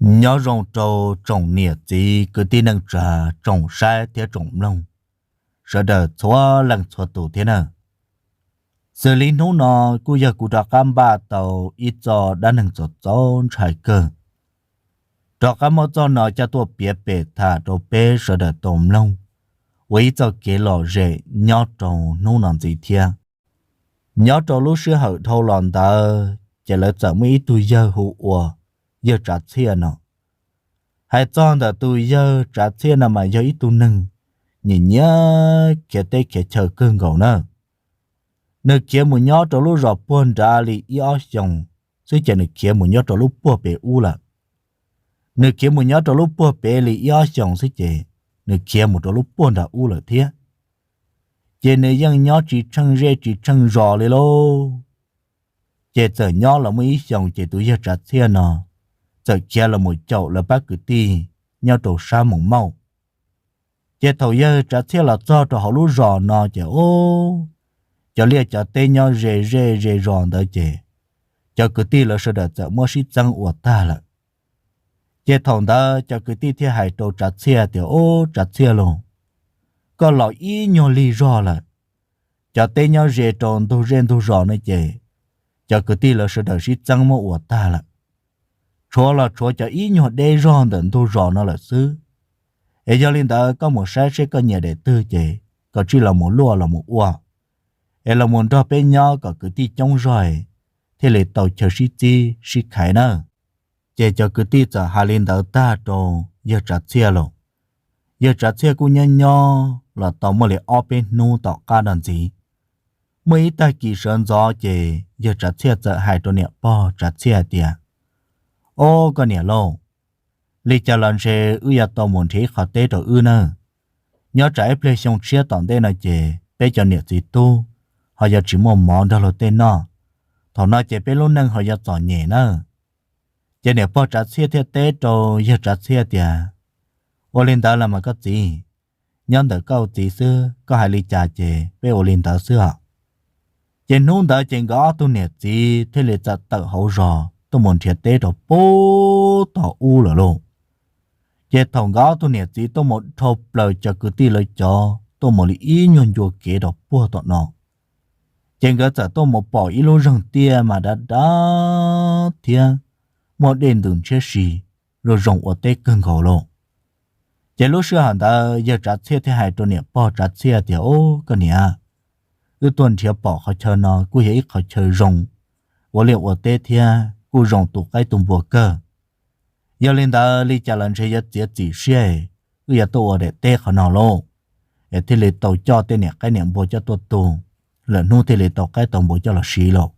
Nyob zoo rau tsoom niam txiv kwv tij neej tsa, tsoom saib thiab tsoom mloog, sawv daws txhua leej txhua tus thiab na. Xws li hnub no kuj yog kuv rov qab npaj tau ib txoj dab neeg txaus txaus ntshai kawg, rov qab muab txoj no coj tuaj piav pem tham rau peb sawv daws tau mloog, ua ib txoj kev lom zem nyob rau hnub no ntxiv thiab. Nyob rau lub sij hawm dhau los ntawd ces lawv txawm muaj ib tug yawg hu ua yawg Tsav Txhiaj no. Hais txog ntawm tus yawg Tsav Txhiaj no mas yog ib tug neeg nyiam nyiam khiav teb khiav chaw kawg nkaus na. Nws khiav mus nyob rau lub zos puag nrad li ib ob xyoos xwb ces nws khiav mus nyob rau lub puag pem ub lawm. Nws khiav mus nyob rau lub puag pem li ib ob xyoos xwb ces nws khiav mus rau lub puag nram ub lawm thiab. Ces nws yeej nyob tsis tsheej zej tsis tsheej zos li lauj. Ces txawm nyob los muaj ib xyoos ces tus yawg Tsav Txhiaj no txawm khiav los mus caum lawv pab kwv tij nyob rau sab Moos Mauj. Ces thaum yawg Tsav Txhiaj los txog rau hauv lub zos no ces ub, cov liaj cov teb nyob ze zej ze zos ntawd ces cov kwv tij lawv sawv daws txawm muab sib txeeb ua tag lawm. Ces thaum ntawd cov kwv tij thiaj hais rau Tsav Txhiaj tias, Ub, Tsav Txhiaj lauj, koj los ib nyuag lig zog lawm. Cov teb nyob ze rau ntug zej ntug zos no ces cov kwv tij lawv sawv daws sib txeeb muab ua tag lawm. Tshuav los tshuav cov ib nyuag deb zog ntawm ntug zos no lawm xwb. Es yog li ntawd koj mus saib seb koj nyiam daim twg ces koj tsij los mus luaj los mus ua, es los mus nrog peb nyob kom kwv tij coob zog thiaj li tau chaw sib txib sib khaiv na. Ces cov kwv tij txawm hais li ntawd tag rau yawg Tsav Txhiaj lawm. Yawg Tsav Txhiaj kuj nyob nyob los tau muaj li ob peb hnub tom qab no ntxiv, muaj ib tag kis sawv ntxov ces yawg Tsav Txhiaj txawm hais rau niam pog Tsav Txhiaj hais tias, Ob, koj niam lauj, li cas los ntshe wb yuav tau mus nrhiav ib qhov teb rau wb nawb. Nyob tsam ib pliag xyoo tshiab tom ntej no ces peb cov niam txiv tub ho yuav tsis muaj mov nrog luag tej noj. Thaum no ces peb lub neej ho yuav txom nyem nawb. Ces niam pog Tsav Txhiaj thiaj teb rau yawg Tsav Txhiaj tias, Ua li ntawd los mas koj txiv, nyob ntawm koj ua txiv xwb, koj hais li cas ces peb ua li ntawd xwb os. Ces hnub ntawd ces nkawd ob tug niam txiv thiaj li txawm tawm hauv zos tuaj mus nrhiav teb rau puag tom ub lawm lauj. Ces thaum nkawd ob tug niam txiv tuaj mus dhau plaws cov kwv tij lawv cov tuaj mus li ib nyuag ncua kev rau puag tom no, ces nkawd txawm tuaj mus pom ib lub zeeg tiaj mas dav dav thiab muaj dej ntws ntshiab si, zoo zoo ua teb kawg nkaus lauj. Ces lub sij hawm ntawd yawg Tsav Txhiaj thiaj hais rau niam pog Tsav Txhiaj tias, Ub, koj niam, wb tuaj nrhiav pom qhov chaw no kuj yog ib qhov chaw zoo ua liaj ua teb thiab kuj zoo tu qaib tu npua kawg. Yog li ntawd li cas los ntshe yuav txiav txim siab, wb yuav tuaj ua daim teb qhov no lauj, es thiaj li tau coj tej niam qaib niam npua coj tuaj tu, lwm hnub thiaj li tau qaib tau npua coj los siv lauj.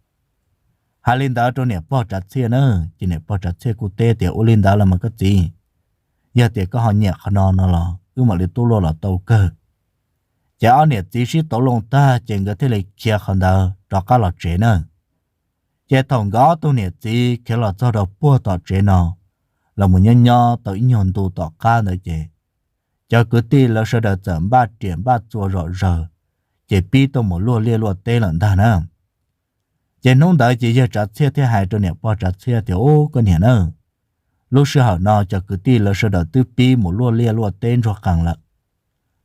Hais li ntawd rau niam pog Tsav Txhiaj na, ces niam pog Tsav Txhiaj kuj teb tias, Ua li ntawd los mas koj txiv, yog tias koj ho nyiam qhov no no los wb mam li tuaj luaj los tau kawg. Ces ob niam txiv sib tau loo tag ces nkawd thiaj li khiav qhov ntawd rov qab los tsev na. Ces thaum nkawd ob tug niam txiv khiav los txog rau puag tom tsev no, los mus nyob nyob tau ib nyuag ntu tom qab ntawd ces cov kwv tij lawv sawv daws txawm npaj riam npaj txuas zom zaws, ces pib tuaj mus luaj liaj luaj teb lawm ntag na. Ces hnub ntawd ces yawg Tsav Txhiaj thiaj hais rau niam pog Tsav Txhiaj tias, Ub, koj niam na, lub sij hawm no cov kwv tij lawv sawv daws twb pib mus luaj liaj luaj teb ntsuag qees lawm.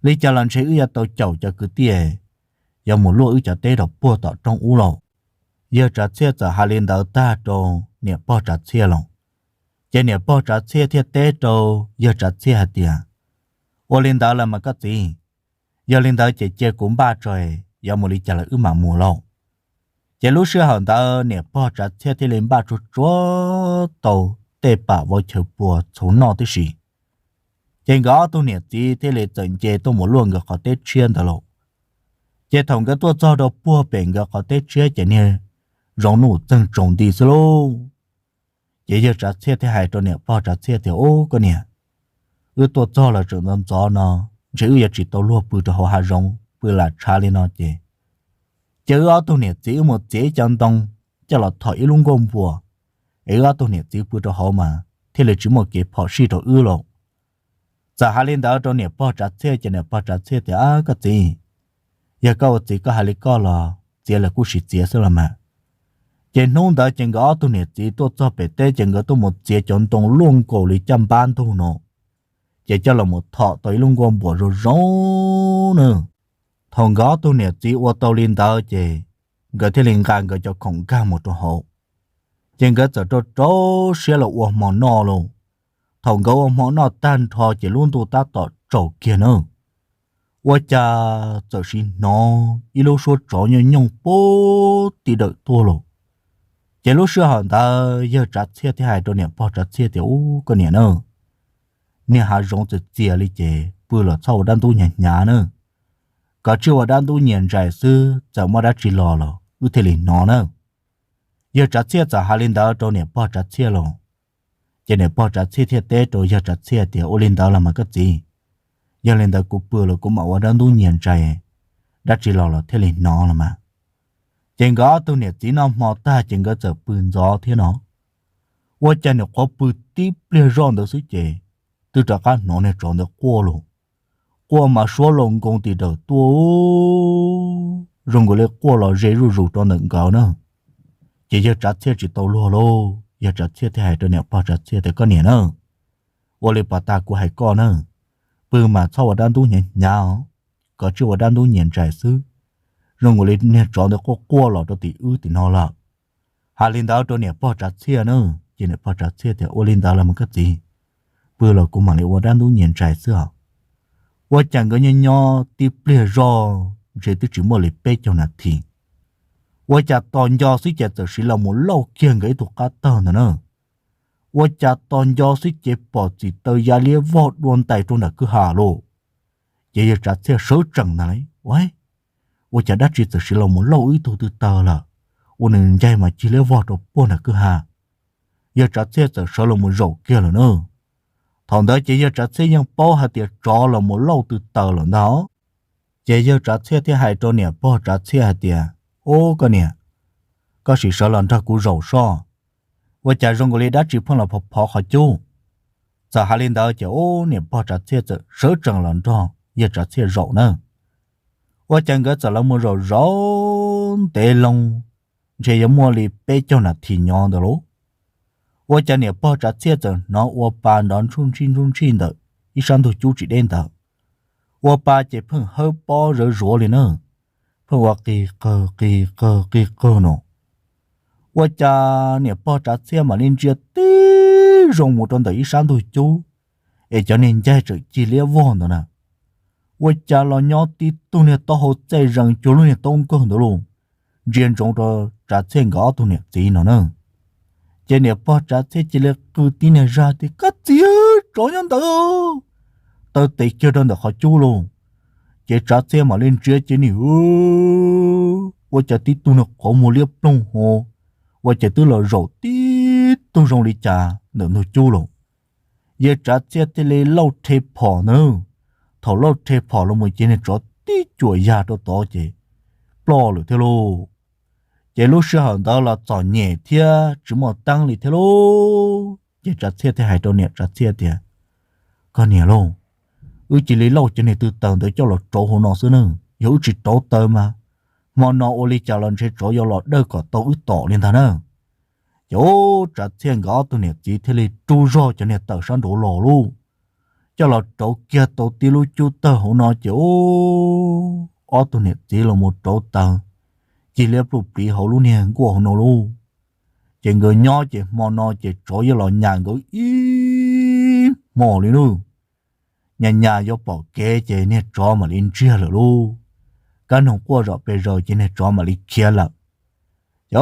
Li cas los ntshe wb yuav tau caum cov kwv tij yuav mus luaj wb cov teb rau puag tom rooj ub lauj. Yawg Tsav Txhiaj txawm hais li ntawd tag rau niam pog Tsav Txhiaj lauj. Ces niam pog Tsav Txhiaj thiaj teb rau yawg Tsav Txhiaj hais tias, Ua li ntawd los mas koj txiv, yog li ntawd ces cia kuv npaj tso, yuav mus li cas los wb mam mus lauj. Ces lub sij hawm ntawd niam pog Tsav Txhiaj thiaj li npaj tsuag tsuag tau tej pam vauv chaw pua txhuv noj tib si. Ces nkawd ob tug niam txiv thiaj li txawm nce tuaj mus luaj nkawd qhov teb tshiab ntawd lauj. Ces thaum nkawd tuaj txog rau puag pem nkawd qhov teb tshiab ces niag zoo nuj txeeg tsaus nti xwb lauj. Ces yawg Tsav Txhiaj thiaj hais rau niam pog Tsav Txhiaj tias, Ub, koj niam, wb tuaj txog los tseem ntxov ntxov no, ntshe wb yuav tsis tau luag pw rau hauv hav zoov pw lam tshav li no ces, ces wb ob tug niam txiv wb mus txiav ib co ntoo coj los thom ib lub nkuaj npua, es wb ob tug niam txiv pw rau hauv mas thiaj li tsis muaj kev phom sij rau wb lauj. Txawm hais li ntawd rau niam pog Tsav Txhiaj ces niam pog Tsav Txhiaj tias, Koj txiv, yog koj ua txiv koj hais li koj los txiav los kuj sim txiav xwb los mas. Ces hnub ntawd ces nkawd ob tug niam txiv tuaj txog pem teb ces nkawd tuaj mus txiav cov ntoo luaj nkaus li caj npab ntug no, ces coj los thom tau ib lub nkuaj npuas zoo zoo na. Thaum nkawd ob tug niam txiv ua tau li ntawd ces nkawd thiaj li nqa nkawd cov khoom nkag mus rau hauv, ces nkawd txawm rau rau siab los ua hmo noj lauj. Thaum nkawd ua hmo noj tag nrho ces lub ntuj tab tom tsaus kiag na, ua cas txawm sim hnov ib lub suab tsov nyooj nyooj puag tim dawm tuaj lauj. Ces lub sij hawm ntawd yawg Tsav Txhiaj thiaj hais rau niam pog Tsav Txhiaj tias, Ub, koj niam na, niag hav zoov txias txias li ces pw los txhob ua dab ntub hnyav hnyav na, koj tsij ua dab ntub nyias ntsais xwb, txawm muaj dab tsi los los wb thiaj li hnov na. Yawg Tsav Txhiaj txawm hais li ntawd rau niam pog Tsav Txhiaj los, ces niam pog Tsav Txhiaj thiaj teb rau yawg Tsav Txhiaj tias, Ua li ntawd los mas koj txiv, yog li ntawd kuv pw los kuv mam ua dab ntub nyias ntsais, dab tsi los los thiaj li hnov los mas. Ces nkawd ob tug niam txiv noj hmo tag ces nkawd txawm pw ntxov thiab no. Ua cas nyuam qhuav pw tib pliag zoj ntawd xwb ces twb rov qab hnov niag tsov ntawd quaj lauj. Quaj mas suab laus nkoos tim dawm tuaj, zoo nkaus li quaj los ze zuj zus rau ntawm nkawd na. Ces yawg Tsav Txhiaj tsis tau luag lauj, yawg Tsav Txhiaj thiaj hais rau niam pog Tsav Txhiaj tias, Koj niam na, ua li pom tas kuv hais koj na, pw mas txhob ua dab ntub hnyav hnyav os, koj tsij ua dab ntub nyias ntsais xwb, zoo nkaus li niag tsov ntawd quaj quaj los rau tim wb tim no lawm. Hais li ntawd rau niam pog Tsav Txhiaj na, ces niam pog Tsav Txhiaj tias, Ua li ntawd los mas koj txiv, pw los kuv mam li ua dab ntub nyias ntsais xwb os. Ua cas nkawd nyob nyob tib pliag zoj ntshe twb tsis muaj li peb caug nas this, ua cas tos nco xwb ces txawm siv los mus lauj kiag nkawd ib tug qab tawg ntawd na. Ua cas tos nco xwb ces pom txim taws ya liab vog dua ntais rau nram kwj ha lauj. Ces yawg Tsav Txhiaj sawv tsees ntag lauj, Ua cas dab tsi txawm siv los mus lauj wb ib tug tw taw lawm? Ua nws ncaig mas cig liab vog rau puag nram kwj ha. Yawg Tsav Txhiaj txawm sawv los mus zaum kiag lawm na. Thaum ntawd ces yawg Tsav Txhiaj yeej paub hais tias tsov los mus lauj tw taw lawm ntag. Ces yawg Tsav Txhiaj thiaj hais rau niam pog Tsav Txhiaj hais tias, Ub, koj niam, koj sim sawv los nrog kuv zaum soj. Ua cas zoo nkaus li dab tsi pheej los phov phov qhov cub? Txawm hais li ntawd ces ub, niam pog Tsav Txhiaj txawm sawv tsees los nrog yawg Tsav Txhiaj zaum na. Ua cas nkawd txawm los mus zaum zaum ntev loo, ntshe yuav muaj li peb caug nas this nyob ntawd lauj. Ua cas niam pog Tsav Txhiaj txawm hnov ua pa nrov ntsuj ntsij ntsuj ntsij ntawm ib sab ntug cub tsis deb ntawd. Ua pa ces pheej hawb pob zawv zuav li na, pheej ua qis qawg qis qawg qis qawg no. Ua cas niam pog Tsav Txhiaj mam li ntsia tib zoo mus rau ntawm ib sab ntug cub, es cov niag ncaig tseem cig liab vog ntawd na. Ua cas los nyob tib tug niag taub hau txaij zees cuag lub niag taub nkawg ntawd lauj, ntsia ntsoov rau Tsav Txhiaj nkawd ob tug niam txiv no na. Ces niam pog Tsav Txhiaj cia li qw tib niag zaj tias, Koj txiv, tsov nyob ntawd! Taw tes kiag rau ntawm qhov cub lauj. Ces Tsav Txhiaj mam li ntsia ces nim ua cas tib tug niag qhov muag liab ploog ho, ua cas twb los zaum tib tug zoo li cas ntawm ntug cub lauj. Yawg Tsav Txhiaj thiaj li lauj rhe phom na. Thaum lauj rhe phom los mus ces niag tsov tib cuam ya rau tod ces ploj lawm thiab lauj. Ces lub sij hawm ntawd los txom nyem thiab tsis muaj teeb li thiab lauj. Ces Tsav Txhiaj thiaj hais rau niam Tsav Txhiaj tias, Koj niam lauj, wb cia li lauj cov niag tw taws ntawd coj los rauv hauv no xwb na. Yog wb tsis rauv taws mas hmo no ua li cas los ntshe tsov yuav los dawj kom tau wb tom li ntag na. Ces ub, Tsav Txhiaj nkawd ob tug niam txiv thiaj li rub zog cov niag taws sab nraud los lauj, coj los rauv kiag tau tib lub cub tawg hauv no ces ub, ob tug niam txiv los mus rauv taws cig liab pluj pliv hauv lub niag nkuaj hauv no lauj. Ces nkawd nyob ces hmo no ces tsov yeej los nyas nkawd ib hmos li lauj. Nyas nyas yuav pom kev ces niag tsov mam li ntsiag lawm lauj. Kab noog quaj zom pes zaws ces niag tsov mam li khiav lawm. Ces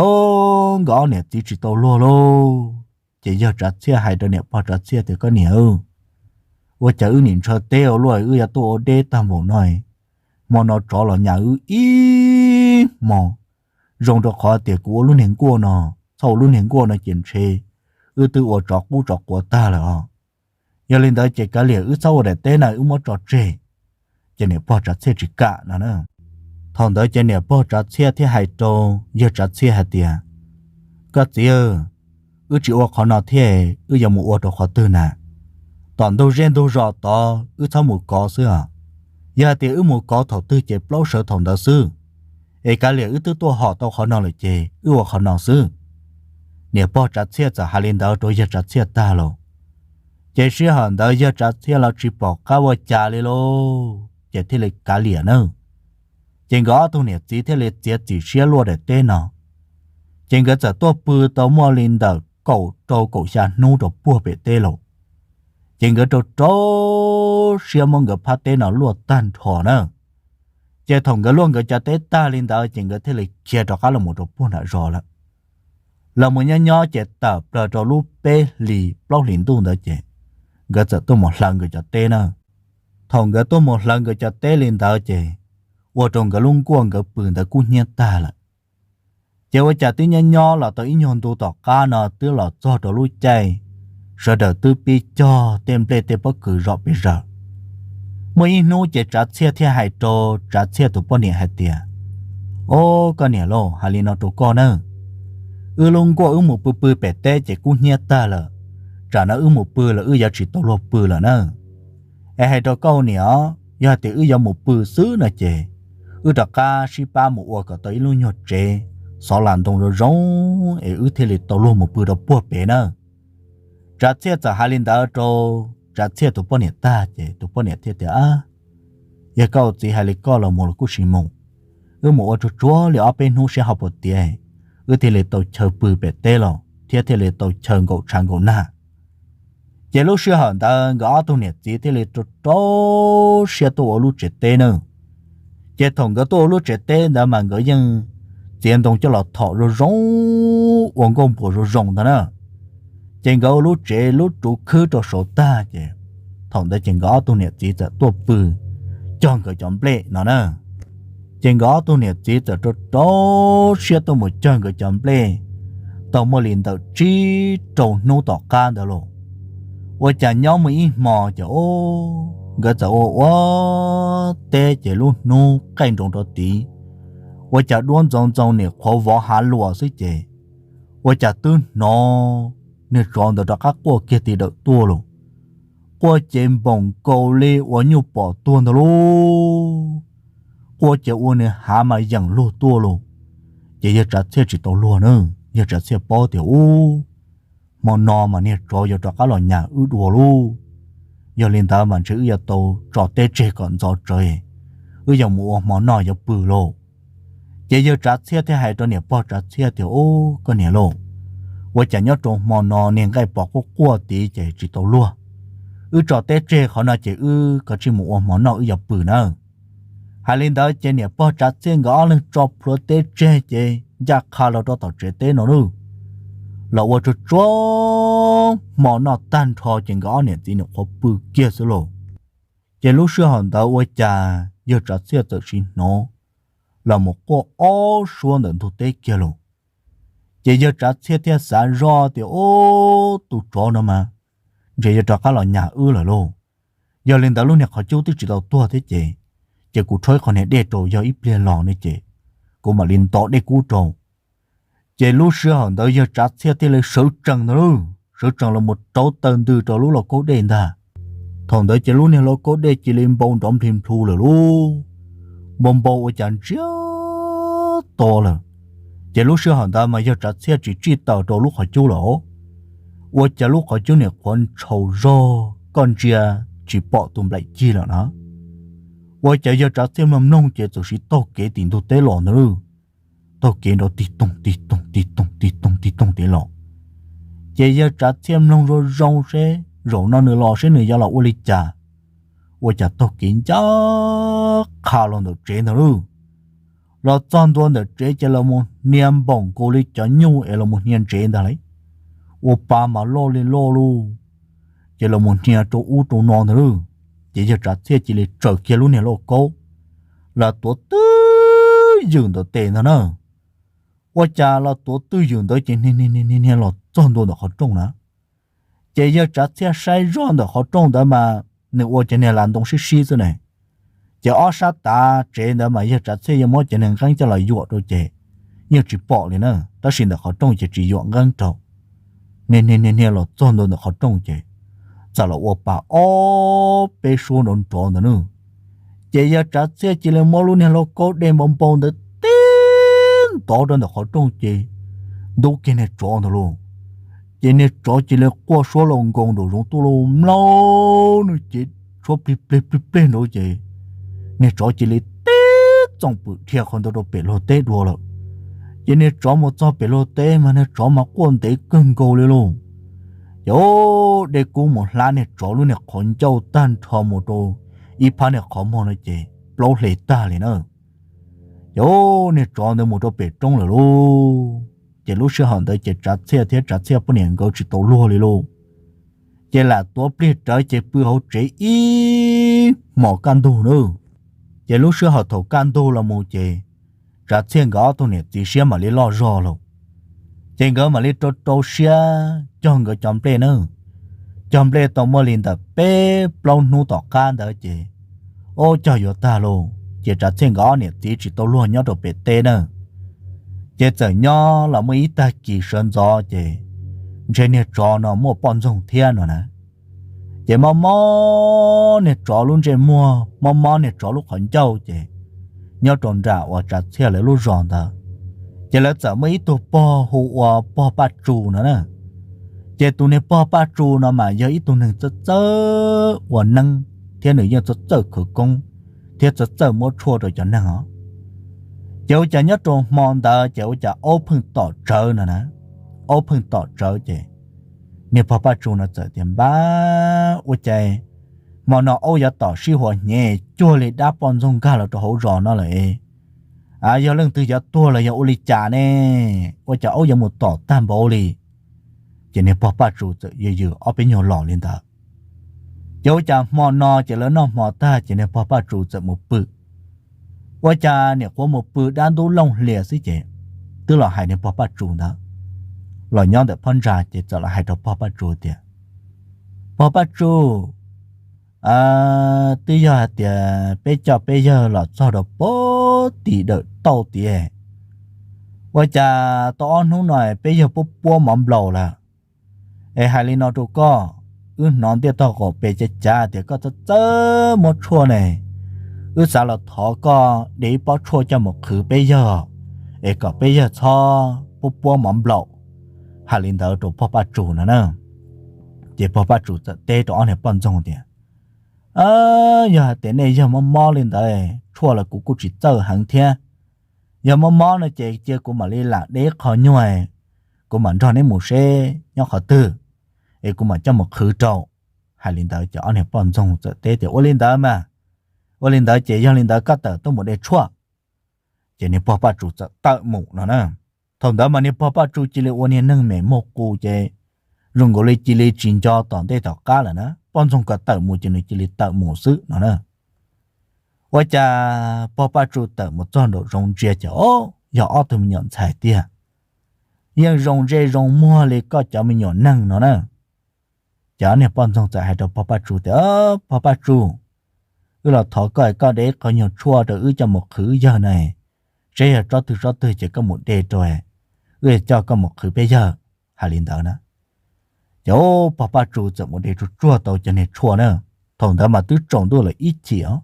nkawd ob niam txiv tsis tau luag lauj. Ces yawg Tsav Txhiaj hais rau niam pog Tsav Txhiaj tias, Koj niam, ua cas wb nim ntshaw teb ua luaj wb yuav tuaj ua deb tag npaum no, hmo no tsov los nyas wb ib hmos. Zoo rau qhov tias kuv ua lub niag nkuaj no, txhob ua lub niag nkuaj no ces ntshe wb twb ua tsov qub tsov quav tag lawm os. Yog li ntawd ces kav liam wb txhob ua daim teb na, wb muab tso tseg. Ces niam pog Tsav Txhiaj tsis kam no na. Thaum ntawd ces niam pog Tsav Txhiaj thiaj hais rau yawg Tsav Txhiaj hais tias, Koj txiv, wb tsis ua qhov no thiab, wb yuav mus ua rau qhov twg na? Tom ntug zej ntug zos tod wb txhob mus kov xwb os. Yog hais tias wb mus kov thaum twg ces plaub sawv thaum ntawd xwb. Es kav liam wb twb tuaj hom tau qhov no lawm ces wb ua qhov no xwb. Niam pog Tsav Txhiaj txawm hais li ntawd rau yawg Tsav Txhiaj tag lauj, ces sij hawm ntawd yawg Tsav Txhiaj los tsis pom qab ua cas li lauj, ces thiaj li kav liam na. Ces nkawd ob tug niam txiv thiaj li txiav txim siab luaj daim teb no, ces nkawd txawm tuaj pw tau muaj li ntawm kaum rau kaum xya hnub rau puag pem teb lauj. Ces nkawd rau rau siab muab nkawd phab teb no luaj tag nrho na. Ces thaum nkawd luaj nkawd cov teb tag li ntawd ces nkawd thiaj li khiav rov qab los mus rau puag nram zos lawm. Los mus nyob nyob ces tawm plaws rau lub peb hlis plaub hlis ntuj ntawd ces nkawd txawm tuaj mus hlawv nkawd cov teb na. Thaum nkawd tuaj mus hlawv nkawd cov teb li ntawd ces ua rau nkawd lub nkuaj nkawd pw ntawd kub hnyiab tag lawm. Ces ua cas twb nyob nyob los tau ib nyuag ntu tom qab no twb los txog rau lub caij sawv daws twb pib cog tej nplej tej pob kws zom pes zaws. Muaj ib hnub ces Tsav Txhiaj thiaj hais rau Tsav Txhiaj tus poj niam hais tias, Ob, koj niam lauj, hais li no rau koj na, wb lub nkuaj wb mus pw pw pem teb ces kub hnyiab tag lawm, tsam no wb mus pw los wb yuav tsis tau luag pw lawm na. Es hais rau koj niam, yog hais tias wb yuav mus pw xwb no ces wb rov qab sib pab mus ua kom tau ib lub nyuag tsev xov las ntoo zoo zoo es wb thiaj li tau luag mus pw rau puag pem na. Tsav Txhiaj txawm hais li ntawd rau Tsav Txhiaj tus poj niam tag ces tus poj niam thiaj tias, Yog koj ua txiv hais li koj los mus los kuj sim mus, wb mus ua tsuag tsuag li ob peb hnub seb ho puas tiav, wb thiaj li tau chaw pw pem teb los thiab thiaj li tau chaw nkaum tshav nkaum nag. Ces lub sij hawm ntawd nkawd ob tug niam txiv thiaj li rau rau siab tuaj ua lub tsev teb na. Ces thaum nkawd tuaj ua lub tsev teb ntawd mas nkawd yeej txiav ntoo coj los thom zoo zoo, ua nkuaj npuas zoo zoo ntag na. Ces nkawd ua lub tsev lub tsuv khwb rau saud tag ces thaum ntawd ces nkawd ob tug niam txiv txawm tuaj pw cog nkawd cov nplej no na. Ces nkawd ob tug niam txiv txawm rau rau siab tuaj mus cog nkawd cov nplej tau muaj li ntawm tsib rau hnub tom qab ntawd los, ua cas nyob muaj ib hmo ces nkawd txawm ua ua teb ces lub hnub qaij nroos rau tid, ua cas duab ntxoov ntxoo nim qhuav vov hav luas xwb ces ua cas twb hnov niag tsov ntawd rov qab quaj kiag ti dawm tuaj los. Quaj ces npoom nkaus li uas nyuj pom tuag ntag lauj. Quaj ces ua niag hav mas yeem lug tuaj los. Ces yawg Tsav Txhiaj tsis tau luag na, yawg Tsav Txhiaj paub tias ub, hmo no mas niag tsov yuav rov qab los nyas wb dua lauj. Yog li ntawd mas ntshe wb yuav tau tso teb tseg kom ntxov tsawv, wb yuav mus ua hmo noj yuav pw lauj. Ces yawg Tsav Txhiaj thiaj hais rau niam pog Tsav Txhiaj tias, Ub, koj niam lauj, ua cas nyob rau hmo no niag nqaij pom quaj quaj tid ces tsis tau luag. Wb tso teb tseg qhov no ces wb kav tsij mus ua hmo noj wb yuav pw nawb. Hais li ntawd ces niam pog Tsav Txhiaj nkawd ob leeg tso plhuav teb tseg ces ncaj qha los rau tom tsev teb no lauj. Los ua tsuag tsuag hmo noj tag nrho ces nkawd ob niam txiv nim qhuav pw kiag xwb lauj. Ces lub sij hawm ntawd ua cas yawg Tsav Txhiaj txawm sim hnov los mus quaj ob suab ntawm ntug teb kiag lauj. Ces yawg Tsav Txhiaj thiaj xav zoj tias, Ub, tus tsov no mas ntshe yuav rov qab los nyas wb lawm lauj. Yog li ntawd lub niag qhov cub twb tsis tau tuag thiab ces, ces kuv rhaub ib qho niag dej rau yog ib pliag los ne ces kuv mam li nto dej kub rau. Ces lub sij hawm ntawd yawg Tsav Txhiaj thiaj li sawv tsees ntag lauj, sawv tsees los mus rauv taw ntws rau lub lauj kaub dej ntag. Thaum ntawd ces lub niag lauj kaub dej cia li npau nrov nplhi nplhu lawm lauj, npau npau ua cas ntsiag to lawm. Ces lub sij hawm ntawd mas yawg Tsav Txhiaj tsis tsij taws rau lub qhov cub lawm, ua cas lub qhov cub nim qhuav ntshaus zog koj ntsia tsis pom tus nplaim cig lawm na. Ua cas yawg Tsav Txhiaj mloog mloog ces txawm sim taug kev tim ntug teb los ntag lauj. Taug kev nrov tig toog tig toog tig toog tig toog tig toog tig los. Ces yawg Tsav Txhiaj mloog zoo zoo seb zaum no nws los seb nws yuav los ua li cas. Ua cas taug kev ncaj qha los ntawm tsev ntag lauj. Los txog ntua ntawm tsev ces los mus hnia npaum nkaus li cov nyuj es los mus hnia ntsev ntag lauj. Ua pa mas loj li loj lauj. Ces los mus hnia rau ub rau no ntag lauj. Ces yawg Tsav Txhiaj cia li tsaws kiag lub niag lauj kaub los tuav twj ywm ntawm tes ntag na. Ua cas los tuav twj ywm ntawd ces niag niag los txog ntua ntawm qhov rooj na. Ces yawg Tsav Txhiaj saib zoj ntawm qhov rooj ntawd mas nws ua cov niag las ntoo sib sib xwb ne. Ces ob sab tav tsev ntawd mas yawg Tsav Txhiaj yeej muab cov niag nqeeb coj los yuam rau ces yeej tsis pom li na, tab sis ntawm qhov rooj ces tsis yuam nqeeb rau. Niag niag niag los txog ntua ntawm qhov rooj ces txawm los ua pa ob peb suab nrov nrov ntawd na. Ces yawg Tsav Txhiaj cia li muab lub niag lauj kaub dej npau npau ntawd tib ntov rau ntawm qhov rooj ces ntub kiag niag tsov ntawd lauj. Ces niag tsov cia li quaj suab lauj nkoos nraum zoov tuaj lauj, mlaub nws ces tshuab plig plig plig plig nraud ces niag tsov cia li tib txoom pwm dhia qhov ntawd rau pem luag teb dua lawm. Ces niag tsov mus txog pem luag teb mas niag tsov mas quaj ntev kawg nkaus li lauj. Ces dej kub mus hlab niag tsov lub niag qhov ncauj tag nrho mus rau ib phab niag qhov muag no ces plaub hle tag li na. Ces niag tsov ntawd mus rau pem roob lawm lauj. Ces lub sij hawm ntawd ces Tsav Txhiaj thiab Tsav Txhiaj poj niam nkawd tsis tau luag li lauj. Ces lam tuav pliag rawv ces pw hauv tsev ib hmos kaj ntug na. Ces lub sij hawm thaum kaj ntug los mus ces Tsav Txhiaj nkawd ob tug niam txiv siab mam li loj zog lauj. Ces nkawd mam li rau rau siab cog nkawd cov nplej na. Cog nplej tau muaj li ntawm peb plaub hnub tom qab ntawd ces, ub, cog yuav tag lauj ces Tsav Txhiaj nkawd ob niam txiv tsis tau luag nyob rau pem teb na. Ces txawm nyob los muaj ib tag kis sawv ntxov ces ntshe niag tsov no muaj poj ntxoog thiab no na. Ces mob mob niag tsov lub ntsej muag, mob mob niag tsov lub qhov ncauj ces nyob rau nram uas Tsav Txhiaj lawv lub zos ntawd, ces lawv txawm muaj ib tug pog hu ua pog Paj Tsu no na. Ces tus niag pog Paj Tsu no mas yog ib tug neeg txawj txawj ua neeb thiab nws yeej txawj txawj khawv koob thiab txawj txawj muab tshuaj rau cov neeg os. Ces ua cas nyob rau hmo ntawd ces ua cas aub pheej tom tsawv no na. Aub pheej tom tsawv ces niag pog Paj Tsu no txawm tias, npab, ua cas hmo no aub yuav tom sib huas hnyev cuag li dab poj ntxoog nkag los rau hauv zos no lawm. A, yog leej twg yuav tuag los yog ua li cas ne? Ua cas aub yuav mus tom tag npaum li? Ces niag pog Paj Tsu txawm yws yws ob peb nyuag los li ntawd. Ces ua cas hmo no ces lawv noj hmo tag ces niag pog Paj Tsu txawm mus pw. Ua cas niam qhuav mus pw dab ntub looj hlias xwb ces twb los hais niag pog Paj Tsu ntawd, los nyob ntawm phab ntsa ces txawm los hais rau pog Paj Tsu tias, pog Paj Tsu, twb yog hais tias peb coj peb yawg los txog rau puag tim dawm tauj tiag, ua cas tau ob hnub no peb yawg puab puab mov nplaum lawm. Es hais li no rau koj, wb hnov ntiaj tog qaum pes cav cav tias koj txawj txawj muab tshuaj ne, wb xav los thov koj de ib pob tshuaj coj mus qhwv peb yawg, es kom peb yawg txhob puab puab mov nplaum. Hais li ntawd rau pog Paj Tsu no na. Ces pog Paj Tsu txawm teb rau ob niag poj ntxoog tias, yog hais tias nej yawg mob mob li ntawd, tshuaj los kuv kuj tsis txawj heev thiab. Yog mob mob no ces cia kuv mam li lam de ib qho nyuag, kuv mam nrog neb mus seb nyob qhov twg, es kuv mam coj mus qhwv rau. Hais li ntawd ces ob niag poj ntxoog txawm teb tias, ua li ntawd mas, ua li ntawd ces yog li ntawd koj tawm tuaj mus de tshuaj. Ces niag pog Paj Tsu txawm tawm mus no na. Thaum ntawd mas niag pog Paj Tsu cia li ua niag neeg me muag qus ces zoo nkaus li cia li tsis nco tom ntej tom qab lawm na, poj ntxoog kom tawm mus ces nws cia li tawm mus xwb no na. Ua cas pog Paj Tsu tawm mus txog nraum zoov ntsia ces, o, yog ob tug me nyuam ntxhais tiag, yeej zoo ntsej zoo muag li koj cov me nyuam neeg no na. Ces ob niag poj ntxoog txawm hais rau pog Paj Tsu tias, pog Paj Tsu, wb los thov koj, koj de ib qho nyuag tshuaj rau wb coj mus qhwv wb yawg na, seb yog tsob twg tsob twg ces koj mus de rau, wb coj koj mus qhwv peb yawg. Hais li ntawd na, ces pog Paj Tsu txawm mus de tsuag tsuag tau cov niag tshuaj na. Thaum ntawd mas twb tsaus ntuj lawm ib chim os.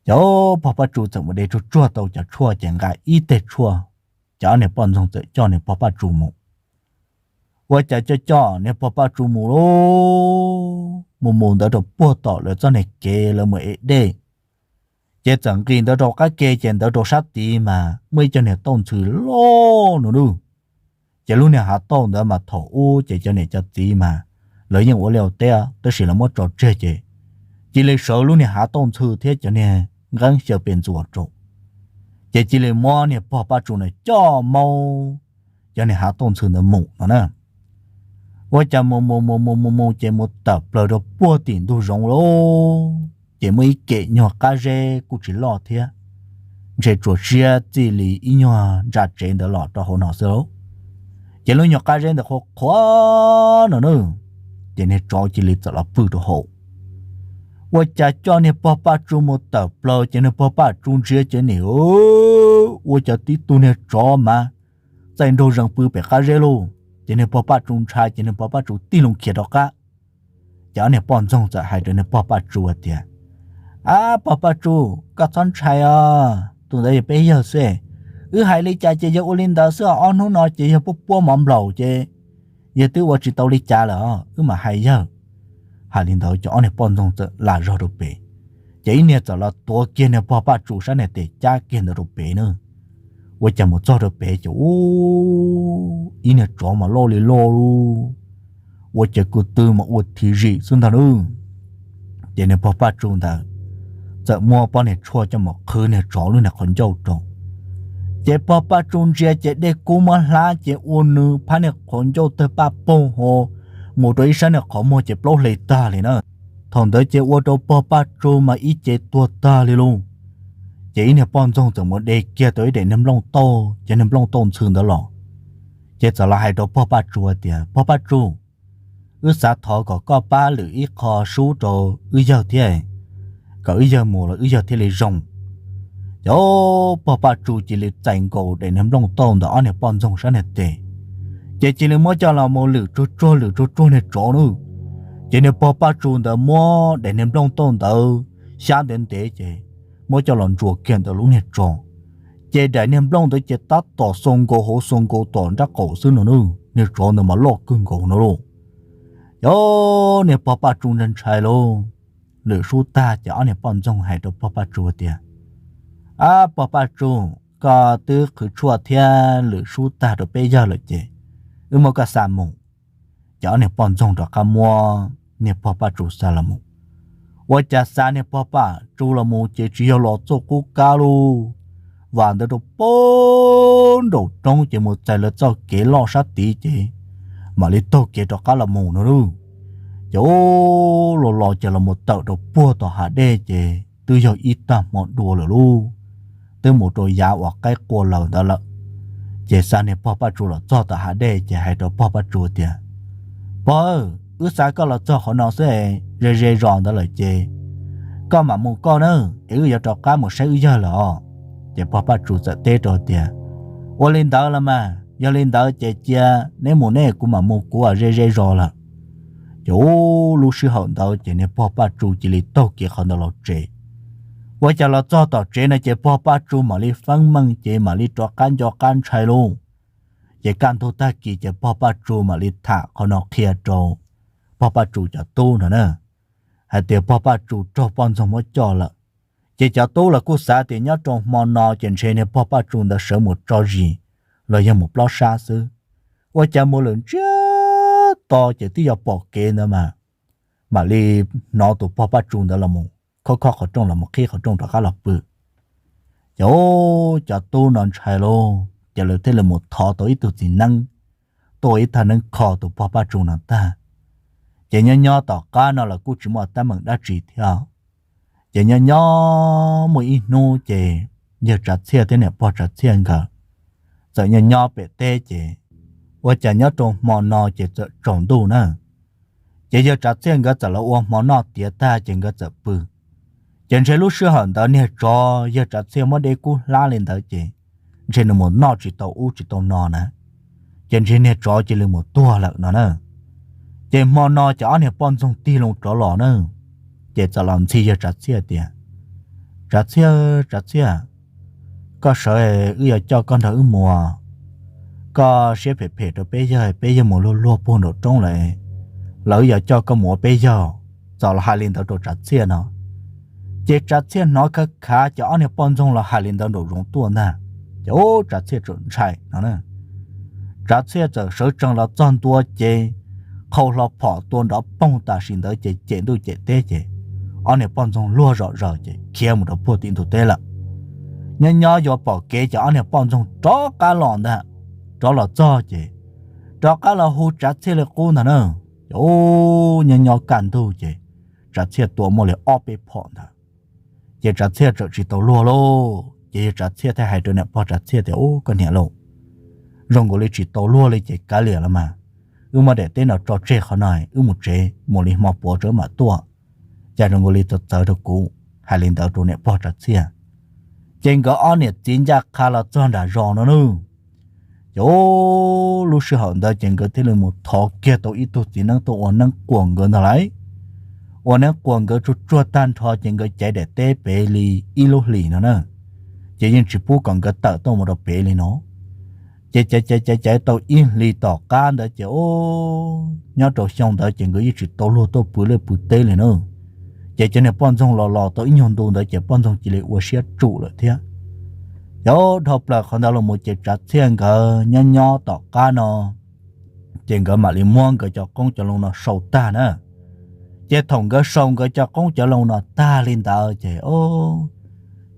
Ces pog Paj Tsu txawm mus de tsuag tsuag tau cov tshuaj ces nqa ib teg tshuaj, ces ob niag poj ntxoog txawm coj niag pog Paj Tsu mus. Ua cas coj coj niag pog Paj Tsu mus lauj, mus mus ntawd rau puag tom lawv txoj niag kev lawv mus ev dej. Ces txawm nqis ntawd rau qab ke ces ntawd rau sab tid mas muaj ib co niag tauj ntxhw loj no lauj. Ces lub niag hav tauj ntawd mas thaum ub ces cov niam cov txiv mas lawv yeej ua liaj ua teb tab sis lawv muab tso tseg ces cia li sawv lub niag hav tauj ntxhw thiab cov niag nqeeb xyaw pes ntxuas rau. Ces cia li muab niag pog Paj Tsu na coj maub cov niag hav tauj ntxhw ntawd mus no na. Ua cas mus mus mus mus mus mus ces mus tawm plaws rau puag tim ntug zoov lauj, ces muaj ib kem nyuag qab zeb kuj tsis loj thiab, ntshe tsuas siab txij li ib nyuag ntsa tsev ntawd los rau hauv no xwb lauj. Ces lub nyuag qab zeb ntawd qhuav qhuav no na, ces niag tsov cia li txawm los pw rau hauv. Ua cas coj niag pog Paj Tsu mus tawm plaws ces niag pog Paj Tsu ntsia ces nim, ua cas tib tug niag tsov mas txaij nraug zees pw pem qab zeb lauj. Ces niag pog Paj Tsu ntshai ces niag pog Paj Tsu tig loo khiav rov qab. Ces ob niag poj ntxoog txawm hais rau niag pog Paj Tsu hais tias, ab, pog Paj Tsu, koj txhob ntshai os, tus ntawd yog peb yawg xwb. Wb hais li cas ces yawg ua li ntawd xwb os, ob hnub no ces yawg puab puab mov nplaum ces yawg twb ua tsis tau li cas lawm os, wb mam hais yawg. Hais li ntawd ces ob niag poj ntxoog txawm lam zog rau pem, ces ib niag txawm los tuav kiag niag pog Paj Tsum sab niag tes cab kiag ntawd rau pem na. Ua cas mus txog rau pem ces ub, ib niag tsov mas loj li loj lub, ua cas ko tw mas ua thim zim xwb ntag na. Ces niag pog Paj Tsum ntawd txawm muab pob niag tshuaj coj mus qhwv niag tsov lub niag qhov ncauj rau. Ces pog Paj Tsum ntsia ces dej kub muab hlab ces ua nws phab niag qhov ncauj tawg paj paug ho mus rau ib sab niag qhov muag ces plaub hle tag li na. Thaum ntawd ces ua rau pog Paj Tsum mas ib ce tuag tag li lauj. Ces ib niag poj ntxoog txawm mus de kiag tau ib daim niag nplooj tauj, cov niag nplooj tauj ntxhw ntawd los, ces txawm los hais rau pog Paj Tsum tias, Pog Paj Tsum, wb xav thov kom koj pab lwm ib qho sub rau wb yawg thiab, kom wb yawg mus los wb yawg thiaj li zoo. Ces pog Paj Tsum cia li txais nkaus daim niag nplooj tauj ntawm ob niag poj ntxoog sab niag tes, ces cia li muab coj los mus lwm tsuag tsuag lwm tsuag tsuag niag tsov na. Ces niag pog Paj Tsum ntawd muab daim niag nplooj tauj ntawd xyab ntev ntev ces muab coj los ntsuas kiag ntawm lub niag tsov. Ces daim niag nplooj ntawd ces tab tom xua nkaus hauv xua nkaus tom nrab qaum xwb no na, niag tsov ntawd mas loj kawg nkaus no lauj. Ces niag pog Paj Tsum ntshai ntshai lauj. Lwm sub tag ces ob niag poj ntxoog hais rau pog Paj Tsum tias, Ab pog Paj Tsum, koj twb qhwv tshuaj thiab lwm sub tag rau peb yawg lawm ces wb muab koj xa mus. Ces ob niag poj ntxoog rov qab muab niag pog Paj Tsum xa los mus. Ua cas xa niag pog Paj Tsum los mus ces tsis yog los txoj qub kab lauj, vam ntawd rau pem nraum roob ces mus txais lawv txoj kev loj sab tid ces mam li taug kev rov qab los mus no lauj. Ces ub, los los ces los mus tawm rau puag tom hav dej ces twb yog ib tag hmo dua lawm lauj, twb mus rau yav uas qaib qua lawm ntawd lawm. Ces xa niag pog Paj Tsum los txog tom hav dej ces hais rau pog Paj Tsum tias, Pog, wb xa koj los txog qhov no xwb, ze ze zos ntawd lawm ces koj mam mus koj na, es wb yuav rov qab mus saib wb yawg lawm os. Ces pog Paj Tsum txawm teb rau tias, Ua li ntawd los mas, yog li ntawd ces cia neb mus neb, kuv mam mus kuv, ze ze zos lawm. Ces ub, lub sij hawm ntawd ces niag pog Paj Tsum cia li taug kev qhov ntawd los tsev. Ua cas los txog tom tsev no ces pog Paj Tsum mam li feeb meej ces mam li rov qab nco qab ntshai lauj. Ces kaj ntug tag kis ces pog Paj Tsum mam li tham qhov no qhia rau pog Paj Tsum cov tub no na, hais tias pog Paj Tsum raug poj ntxoog muab coj lawm. Ces cov tub los kuj xav tias nyob rau hmo no ces ntshe niag pog Paj Tsum ntawd sawv mus tso zis los yog mus plob sab xwb. Ua cas mus lawm ntsiag to ces twb yog pom kev ntawd mas, mam li hnov tus pog Paj Tsum ntawd los mus khob khob qhov rooj los mus qhib qhov rooj rov qab los pw. Ces ub, cov tub no ntshai lauj, ces lawv thiaj li mus thov tau ib tug txiv neeb tuaj ua ib thaj neeb kho tus pog Paj Tsum no tag. Ces nyob nyob tom qab no los kuj tsis muaj teeb meem dab tsi thiab. Ces nyob nyob muaj ib hnub ces yawg Tsav Txhiaj thiab niam pog Tsav Txhiaj nkawd txawm nyob nyob pem teb ces ua cas nyob rau hmo no ces txawm tsaus ntuj na. Ces yawg Tsav Txhiaj nkawd txawm los ua hmo noj tiav tag ces nkawd txawm pw. Ces ntshe lub sij hawm ntawd niag tsov yawg Tsav Txhiaj muab dej kub hlab li ntawd ces ntshe nws mus noj tsis tau ub tsis tau no na, ces ntshe niag tsov cia li mus tuag lawm no na. Ces hmo no ces ob niag poj ntxoog tig loo rov los na, ces txawm los ntxhi yawg Tsav Txhiaj tias, Tsav Txhiaj, Tsav Txhiaj, koj sawv wb yuav coj koj nrog wb mus. Koj siab phem phem rau peb yawg, peb yawg mus luag luag puag nraum roob lawm, los wb yuav coj koj mus ua peb yawg. Txawm los hais li ntawd rau Tsav Txhiaj no. Ces Tsav Txhiaj hnov khav khav ces ob niag poj ntxoog los hais li ntawd nraum zoov tuaj ntag. Ces ub, Tsav Txhiaj txawm ntshai no na. Tsav Txhiaj txawm sawv tsees los txog ntua ces qhau hlo phom tua nrov poog tam sim ntawd ces cem ntuj cem teb ces ob niag poj ntxoog luag zom zaws ces khiav mus rau puag tim ntug teb lawm. Nyob nyob yuav pom kev ces ob niag poj ntxoog rov qab los ntag. Rov los txog ces rov qab los hu Tsav Txhiaj li qub ntag na. Ces ub, nyob nyob kaj ntug ces Tsav Txhiaj tua muaj li ob peb phom ntawd. Ces Tsav Txhiaj txawm tsis tau luag lauj. Ces yawg Tsav Txhiaj thiaj hais rau niam pog Tsav Txhiaj tias, Ub, koj niam lauj, zoo nkaus li tsis tau luag li ces kav liam los mas, wb muab daim teb no tso tseg qhov no, wb mus tsev, mus li hmo puav tso wb mam tuaj. Cas zoo nkaus li txawv txawv rau kuv. Hais li ntawd rau niam pog Tsav Txhiaj. Ces nkawd ob niam txiv ncaj qha los txog nram zos no na. Ces lub sij hawm ntawd ces nkawd thiaj li mus thov kiag tau ib tug txiv neeb tuaj ua neeb quas nkawd ntag lauj. Ua neeb quas nkawd tsuag tsuag tag nrho ces nkawd caiv daim teb pem li ib lub hlis no na. ces yeej tsis pub kom nkawd tawm tuaj mus rau pem li no. Ces caiv caiv caiv caiv tau ib hlis tom qab ntawd ces, o, nyob rau xyoo ntawd ces nkawd yeej tsis tau luag tuaj pw liaj pw teb li na. Ces cov niag poj ntxoog los los tau ib nyuag ntu ntawd ces poj ntxoog cia li ua siab tsum lawm thiab. Ces dhau plaws qhov ntawd los mus ces Tsav Txhiaj nkawd nyob nyob tom qab no, ces nkawd mam li muab nkawd cov qoob cov loo no sau tag na. Ces thaum nkawd sau nkawd cov qoob cov loo no tag li ntawd ces, o,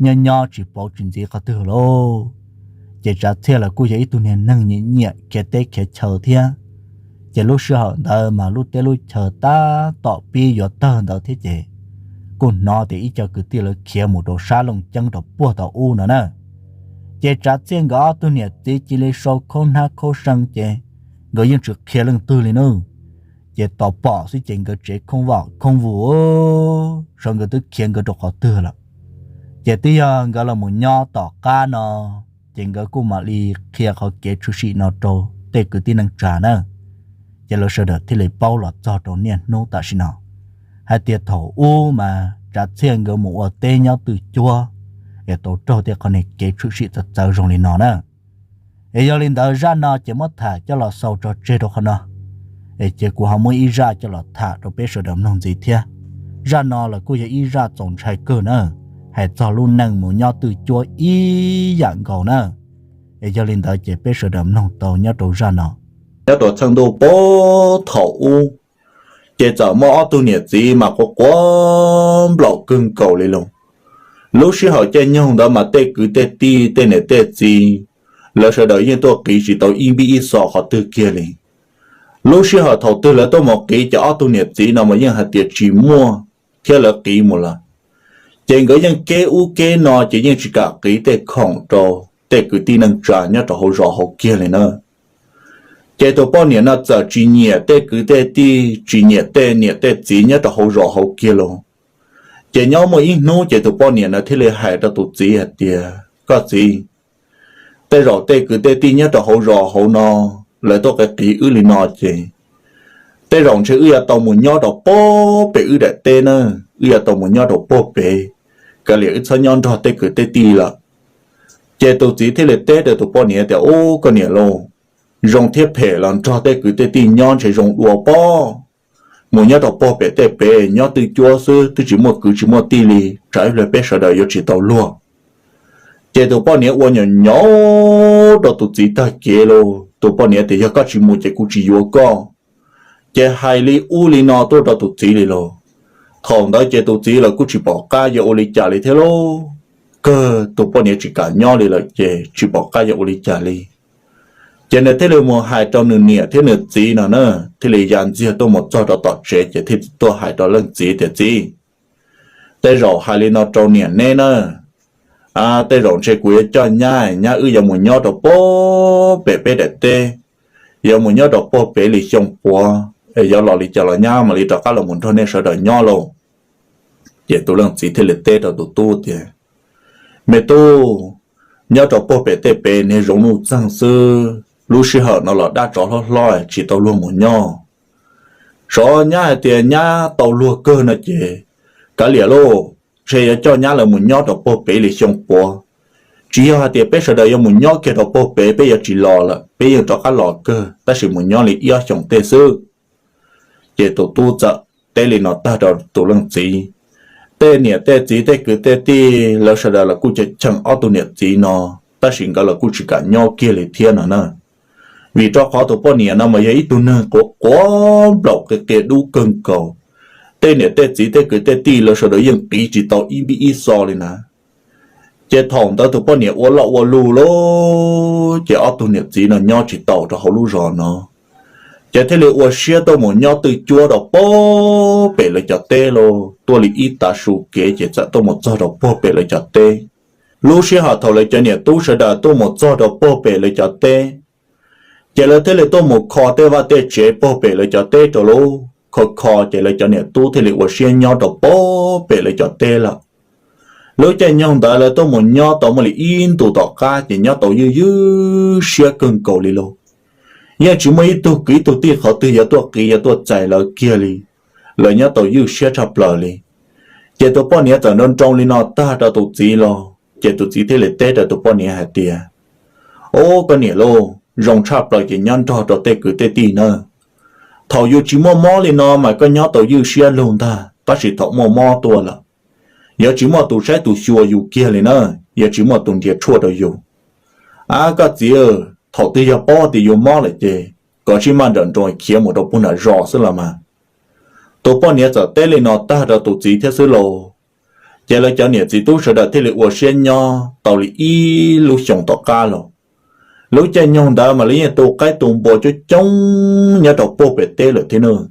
nyob nyob tsis paub tsis ntxiv qhov twg lauj. Ces Tsav Txhiaj los kuj yog ib tug niag neeg nyiam nyiam khiav teb khiav chaw thiab. Ces lub sij hawm ntawd mas lub teb lub chaw tab tom pib yuav tawg ntawd thiab ces kuj hnov tias ib co kwv tij lawv khiav mus rau sab Looj Ceeb rau puag tau ub no na. Ces Tsav Txhiaj nkawd ob tug niam txiv cia li sau khaub hnab khaub seev ces nkawd yeej tsis qhia leej twg li na. Ces tos pom xwb ces nkawd tsev khoob vaj khoob vug, sawv nkawd twb khiav nkawd rau qhov twg lawm. Ces twb yog nkawd los mus nyob tom qab no, ces nkawd kuj mam li qhia qhov kev tshwm sim no rau tej kwv tij neej tsa na. Ces lawv sawv daws thiaj li paub los txog rau niaj hnub tam sim no hais tias thaum ub mas Tsav Txhiaj nkawd mus ua teb nyob twj cuab es tau raug tej qhov niag kev tshwm sim txawv txawv zoo li no na. Es yog li ntawd zaj no ces muab tham coj los xaus tso tseg rau qhov no, es ces kuv ho muab ib zaj coj los tham rau peb sawv daws mloog ntxiv thiab. Zaj no los kuj yog ib zaj txaus ntshai kawg na, hais txog lub neej mus nyob twj cuab ib yam nkaus na. Es yog li ntawd ces peb sawv daws mloog tau nyob rau zaj no. Nyob rau txheej ntuj puag thaum ub, ces txawm muaj ob tug niam txiv mas quav quav nplaum kawg nkaus li lauj. Lub sij hawm caij nyoog ntawd mas tej kwv tej tij tej niam tej txiv, lawv sawv daws yeej tuaj qiv tsis tau ib npib ib xo qhov twg kiag li. Lub sij hawm thaum twg lawv tuaj mus qiv ces ob tug niam txiv no mas yeej hais tias tsis muaj thiab lawv qiv mus lawm. Ces nkawd yeej keb ub keb no ces yeej tsis kam qiv tej khoom rau tej kwv tij neej tsa nyob rau hauv zos hauv kiag li na. Ces tus poj niam no txawm tsis nyiam tej kwv tej tij, tsis nyiam tej niam tej txiv nyob rau hauv zos hauv kiag los. Ces nyob muaj ib hnub ces tus poj niam no thiaj li hais rau tus txiv hais tias, koj txiv, tej zaum tej kwv tej tij nyob rau hauv zos hauv no lawv tuaj qiv qiv wb li no ces tej zaum ntshe wb yuav tau mus nyob rau puag pem wb daim teb na, wb yuav tau mus nyob rau puag pem, kav liam wb txhob nyob nrog tej kwv tej tij lawm. Ces tus txiv thiaj li teb rau tus poj niam tias, ub, koj niam lauj, zoo thiab phem los nrog tej kwv tej tij nyob ntshe zoo dua pob. Mus nyob rau puag pem tej pem nyob twj cuab xwb, twb tsis muaj kwv tsis muaj tij li, tsam ib pliag peb sawv daws yuav tsis tau luag. Ces tus poj niam ua nyaum nyaum rau tus txiv tag kev lauj. Tus poj niam tias, yog koj tsis mus ces kuv tsis yuav koj. Ces hais li ub li no tuaj rau tus txiv li lauj. Thaum ntawd ces tus txiv los kuj tsis pom qab yuav ua li cas li thiab lauj. Kawg tus poj niam tsis kam nyob li lawm ces tsis pom qab yuav ua li cas li. Ces nws thiaj li mus hais rau nws niam thiab nws txiv no na, thiaj li ya ntxiag tuaj mus txog rau tom tsev ces thiaj tuaj hais rau leej txiv tias, txiv, tej zaum hais li no rau niam neb na, tej zaum ntshe kuv yuav coj nyab, nyab wb yuav mus nyob rau puag pem peb daim teb, yuav mus nyob rau puag pem li xyoo puav, yuav los li cas los nyab mam li rov qab los mus nrog nej sawv daws nyob lauj. Ces tus leej txiv thiaj li teb rau tus tub tias, me tub, nyob rau puag pem tej pem niag zoov nuj txeeg xwb, lub sij hawm no los dab tsov hlob hlob tsis tau luag mus nyob. Xyov nyab hais tias nyab tau luag kawg no ces kav liam lauj, ntshe yuav coj nyab lawv mus nyob rau puag pem li xyoo puav. Tsis yog hais tias peb sawv daws yuav mus nyob kiag rau puag pem peb yuav tsis los lawm, peb yeej rov qab los kawg, tab sis mus nyob li ib ob xyoos tej xwb. Ces tus tub txawm teb li no tag rau tus leej txiv. Tej niam tej txiv tej kwv tej tij lawv sawv daws los kuj cheem ob tug niam txiv no, tab sis nkawd los kuj tsis kam nyob kiag li thiab no na. Vim rau qhov tus poj niam no mas yog ib tug neeg quav quav nplaum qia qia dub kawg nkaus. Tej niam tej txiv tej kwv tej tij lawv sawv daws yeej qiv tsis tau ib npib ib xo li na. Ces thaum ntawd tus poj niam ua loj ua lug lawm ces ob tug niam txiv no nyob tsis tau rau hauv lub zos no, ces thiaj li ua siab tuaj mus nyob twj cuab rau puag pem lawv cov teb lauj. Tuaj li ib tav su kev ces txawm tuaj mus txog rau puag pem lawv cov teb. Lub sij hawm thaum lawv cov niam tub sawv daws tuaj mus txog rau puag pem lawv cov teb, ces lawv thiaj li tuaj mus kho tej vaj tej tsev puag pem lawv cov teb rau lauj. Kho kho ces lawv cov niam tub thiaj li ua siab nyob rau puag pem lawv cov teb lawm. Lub caij nyoog ntawd lawv tuaj mus nyob tau muaj li ib ntus tom qab ces nyob tau ywj ywj siab kawg nkaus li lauj. Yeej tsis muaj ib tug kwv ib tug tij qhov twg yuav tuaj qiv yuav tuaj txais lawv kiag li. Lawv nyob tau ywj siab tshaj plaws li. Ces tus poj niam txawm nroo nroo li no tag rau tus txiv los, Ces tus txiv thiaj li teb rau tus poj niam hais tias, Ub, koj niam lauj, zoo tshaj plaws ces nyob nrog rau tej kwv tej tij nawb. Thaum yus tsis muaj mob li no mas koj nyob tau ywj siab lug ntag, tab sis thaum muaj mob tuaj lawm, yuav tsis muaj tus saib tus xyuas yus kiag li na, yuav tsis muaj tus nrhiav tshuaj rau yus. Ab, koj txiv, thaum twg yog paub tias yus mob lawm ces kov sib maj nram nroos khiav mus rau puag nram zos xwb los mas. Tus poj niam txawm teb li no tag rau tus txiv thiab xwb lauj. Ces lawv cov niam txiv tub sawv daws thiaj li ua siab nyob tau li ib lub xyoos tom qab los. Lub caij nyoog ntawd mas lawv yeej tu qaib tu npua coob coob nyob rau puag pem teb lawm thiab nawb.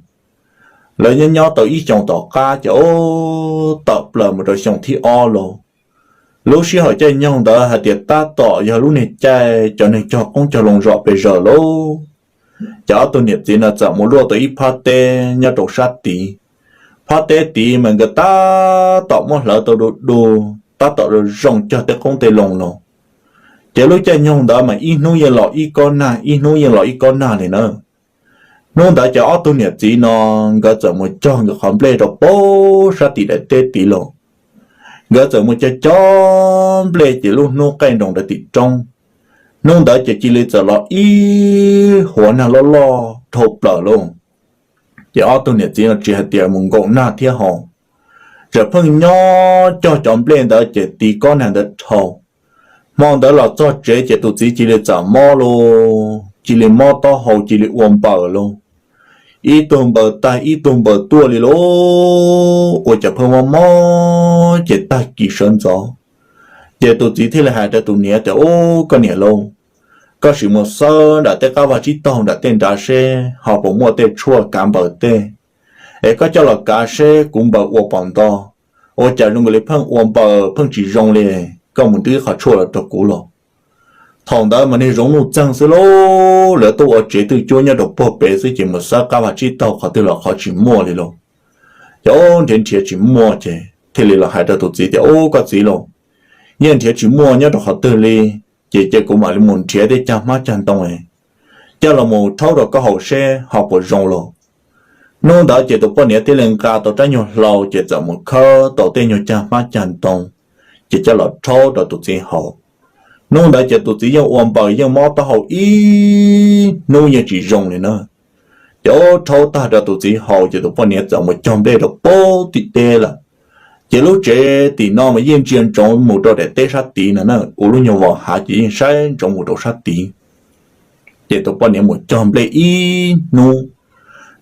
Lawv nyob nyob tau ib xyoos tom qab ces ub, tawm plaws mus rau xyoo thib ob los. Lub sij hawm caij nyoog ntawd hais tias tab tom yog lub niag caij cov neeg cog qoob cog loo zom pes zaws lauj. Ces ob tug niam txiv no txawm mus luaj tau ib phab teb nyob rau sab tid. Phab teb tid mas nkawd tab tom muab hlawv tau du du, tab tom zoo cog tej qoob tej loo los. Ces lub caij nyoog ntawd mas ib hnub yeej los ib kob nag, ib hnub yeej los ib kob nag li na. Hnub ntawd ces ob tug niam txiv no nkawd txawm mus cog nkawd qhov nplej rau puag sab tim daim teb tid los. Nkawd txawm mus cog cog nplej ces lub hnub qaij nroos ntawd tim roob. Hnub ntawd ces cia li txawm los ib huav nag loj loj dhau plaws lauj. Ces ob tug niam txiv no tsis hais tias mus nkaum nag thiab hos, tseem pheej nyob cog cov nplej ntawd ces tiv kob nag ntawd dhau. Hmo ntawd los txog tsev ces tus txiv cia li txawm mob lauj, cia li mob taub hau cia li ua npaws lauj. Ib tug npaws tag ib tug npaws tuaj li lauj, ua cas pheej mob mob ces tag kis sawv ntxov. Ces tus txiv thiaj li hais rau tus niam tias, Ub, koj niam lauj, koj sim mus xawb nram tej qab vaj tsib taug nram tej nrad seb ho puas muaj tej tshuaj kav npaws tej, es koj coj los kav seb kuv npaws ua pom nto. Ua cas zoo nkaus li pheej ua npaws pheej tsis zoo li, koj mus nrhiav qhov tshuaj los rau kuv los. Thaum ntawd mas niag zoov nuj txeeg xwb lauj, lawv tuaj ua tsev twj cuab nyob rau puag pem xwb ces mus xawb qab vaj tsib taug qhov twg los qhov tsis muaj li lauj. Ces nrhiav nrhiav tsis muaj ces thiaj li los hais rau tus txiv tias, Ub, koj txiv lauj, yeej nrhiav tsis muaj nyob rau qhov twg li, ces cia kuv mam li mus nrhiav tej cag hmab cag ntoo coj los mus rhaub rau koj haus seb ho puas zoo lauj. Hnub ntawd ces tus poj niam thiaj li nqa tau rab nyuag hlau ces txawm mus khawb tau tej nyuag cag hmab cag ntoo, ces coj los rhaub rau tus txiv haus. Hnub ntawd ces tus txiv yeej ua npaws yeej mob taub hau ib hnub yeej tsis zoo li na. Ces rhaub tag rau tus txiv haus ces tus poj niam txawm mus cog nplej rau puag tim teb lawm. Ces lub tsev tim no mas yeej ntsia ntsoov mus rau daim teb sab tid no na, ua lub nyuag vos hav ces yeej saib ntsoov mus rau sab tid. Ces tus poj niam mus cog nplej ib hnub,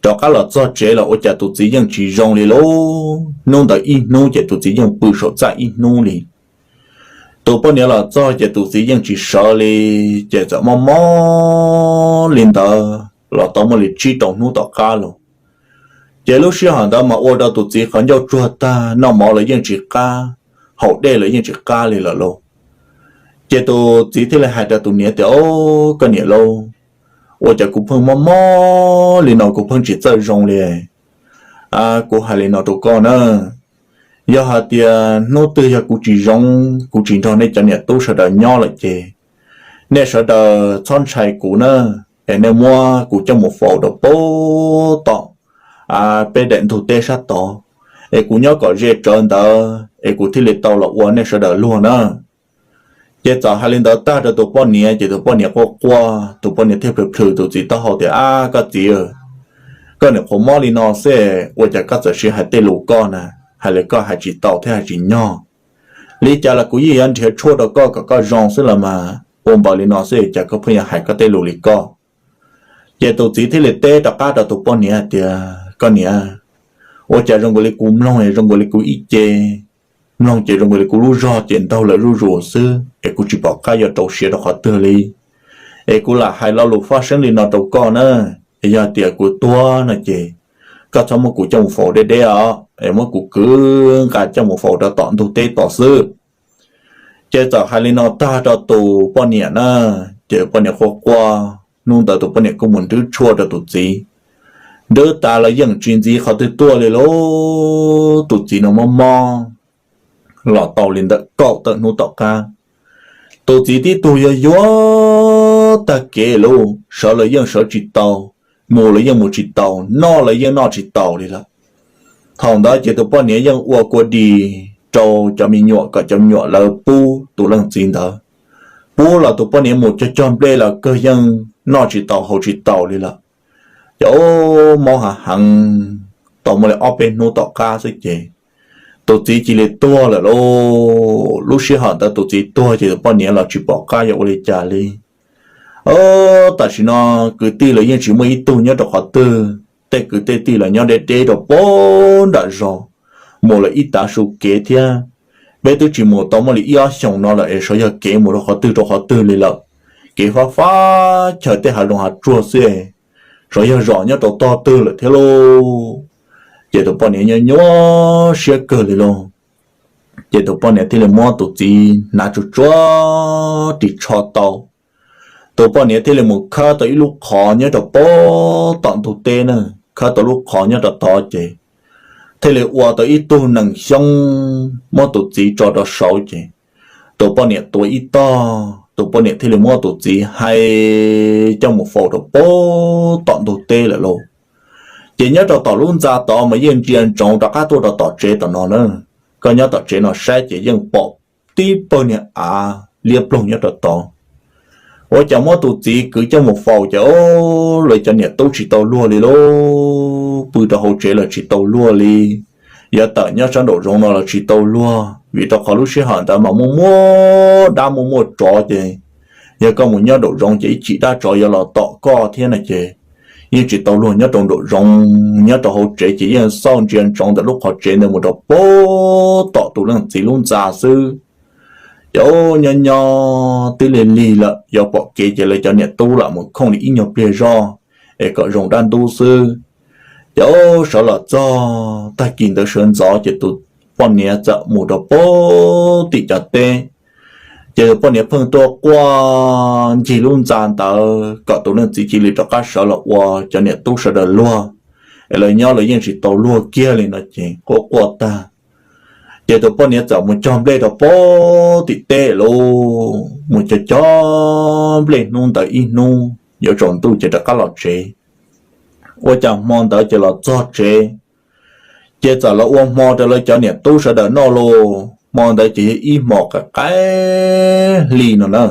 rov qab los txog tsev los ua cas tus txiv yeej tsis zoo li lauj. Hnub ntawd ib hnub ces tus txiv yeej pw saum txaj ib hnub li. Tus poj niam los txog ces tus txiv yeej tsis sawv li, ces txawm mob mob li ntawd los tau muaj li tsib rau hnub tom qab los. Ces lub sij hawm ntawd mas ua rau tus txiv qhov ncauj tsuag tag, noj mov los yeej tsis qab, haus dej los yeej tsis qab li lawm lauj. Ces tus txiv thiaj li hais rau tus niam tias, Au, koj niam lauj, ua cas kuv pheej mob mob li no kuv pheej tsis txawj zoo li. Kuv hais li no rau koj na, yog hais tias hnub twg yog kuv tsis zoo, kuv tsis nrog nej cov niam tub sawv daws nyob lawm ces nej sawv daws txhob ntshai kuv na, es nej muab kuv coj mus faus rau puag tom peb daim ntug teb sab tod, es kuv nyob kom ze tsawv ntawd es kuv thiaj li tau los ua nej sawv daws luag na. Ces txawm hais li ntawd tag rau tus poj niam ces tus poj niam quaj quaj, tus poj niam thiaj plhws plhws tus txiv taub hau tias, Ab, koj txiv, koj niam qhuav mob li no xwb ua cas koj txawm siv hais tej lus koj na, hais li koj hais tsis tau thiab hais tsis nyog. Li cas los kuv yeej yuav nrhiav tshuaj rau koj kom koj zoo xwb los mas, ua npaws li no xwb cas koj pheej yuav hais koj tej lus li koj. Ces tus txiv thiaj li teb rov qab rau tus poj niam hais tias, Koj niam, ua cas zoo nkaus li kuv mloog es zoo nkaus li kuv ib ce, mloog ces zoo nkaus li kuv lub zog ces ntaug lawm zuj zus xwb es kuv tsis pom qab yuav rau siab rau qhov twg li. Es kuv lam hais lo lus faj seeb li no rau koj na, es yog tias kuv tuag no ces koj txhob muab kuv coj mus faus deb deb os, es muab kuv kwv nqa coj mus faus rau tom ntug teb tod xwb. Ces txawm hais li no tag rau tus poj niam na, ces poj niam quaj quaj, hnub ntawd tus poj niam kuj mus nrhiav tshuaj rau tus txiv. Nrhiav tas los yeej tsis ntxiv qhov twg tuaj li lauj, tus txiv no mob mob los tau li ntawm kaum tawm hnub tom qab. Tus txiv tib tug yuag yuag tag kev lauj, sawv los yeej sawv tsis tau, mus los yeej mus tsis tau, noj los yeej noj tsis tau li lawm. Thaum ntawd ces tus poj niam yeej ua kua dis rau cov me nyuam kom cov me nyuam lawv pub tus leej txiv ntawd. Pub los tus poj niam mus cog cog nplej los kawg yeej noj tsis tau haus tsis tau li lawm. Ces mob heev heev, tau muaj li ob peb hnub tom qab xwb ces tus txiv cia li tuag lawm lauj. Lub sij hawm ntawd tus txiv tuag ces tus poj niam los tsis pom qab yuav ua li cas li. Tam sim no kwv tij los yeej tsis muaj ib tug nyob rau qhov twg, tej kwv tej tij los nyob deb deb rau pem nram zos, mus lawm ib tav su kev thiab. Peb twb tsis mus tau muaj li ib ob xyoos no lawm es xyov yog kev mus rau qhov twg rau qhov twg li lawm. Kev fab fab chaw tej hav zoov hav tsuag xwb, xyov yog zos nyob rau tog twg lawm thiab lauj. Ces tus poj niam nyuaj nyuaj siab kawg li lauj. Ces tus poj niam thiaj li muab tus txiv hnav tsuag tsuag ris tsho tau. Tus poj niam thiaj li mus khawb tau ib lub qhov nyob rau pem tom ntug teb na, khawb tau lub qhov nyob rau tod ces thiaj li ua tau ib tug nees xyoob muab tus txiv tso rau saud ces tus poj niam tuav ib tog, tus poj niam thiaj li muab tus txiv hais coj mus faus rau pem tom ntug teb lawm lauj. Ces nyob rau tom lub ntxa tod mas yeej ntsia ntsoov rov qab tuaj rau tom tsev tom no na. Koj nyob tom tsev no saib ces yeej pom tib pawg niag av liab ploog nyob rau tod. Ua cas muab tus txiv kwv coj mus faus ces o, lawv cov niam tub tsis tau luag li lauj, pw rau hauv tsev los tsis tau luag li, yuav tawm nyob sab nraum zoov no los tsis tau luag, vim rau qhov lub sij hawm ntawd mas muaj muaj dab muaj muaj tsov ces yog koj mus nyob nraum zoov ces ib chim dab tsov yuav los tom koj thiab no ces yeej tsis tau luag nyob rau nraum zoov, nyob rau hauv tsev ces yeej xauj ntsia ntsoov ntawm lub qhov tsev ntawd mus rau pem tom tus leej txiv lub ntxa xwb. Ces nyob nyob twb lig lig lawm yuav pom kev ces lawv cov niam tub lam mus khooj li ib nyuag pliag zog es kom zoo dab ntub xwb. Ces sawv los txog tag kis ntawd sawv ntxov ces tus poj niam txawm mus rau pem tim cov teb. Ces tus poj niam pheej tuaj quaj ncig lub ntxa ntawd kom tus leej txiv cia li rov qab sawv los ua cov niam tub sawv daws luag, es lawv nyob lawv yeej tsis tau luag kiag li no ces quaj quaj tag. Ces tus poj niam txawm mus cog nplej rau pem tim teb lauj, mus cog cog nplej hnub ntawd ib hnub yuav tsaus ntuj ces rov qab los tsev. Ua cas hmo ntawd ces los txog tsev, ces txawm los ua hmo rau lawv cov niam tub sawv daws noj lauj. Hmo ntawd ces yog ib hmos qaim qaim hli no na.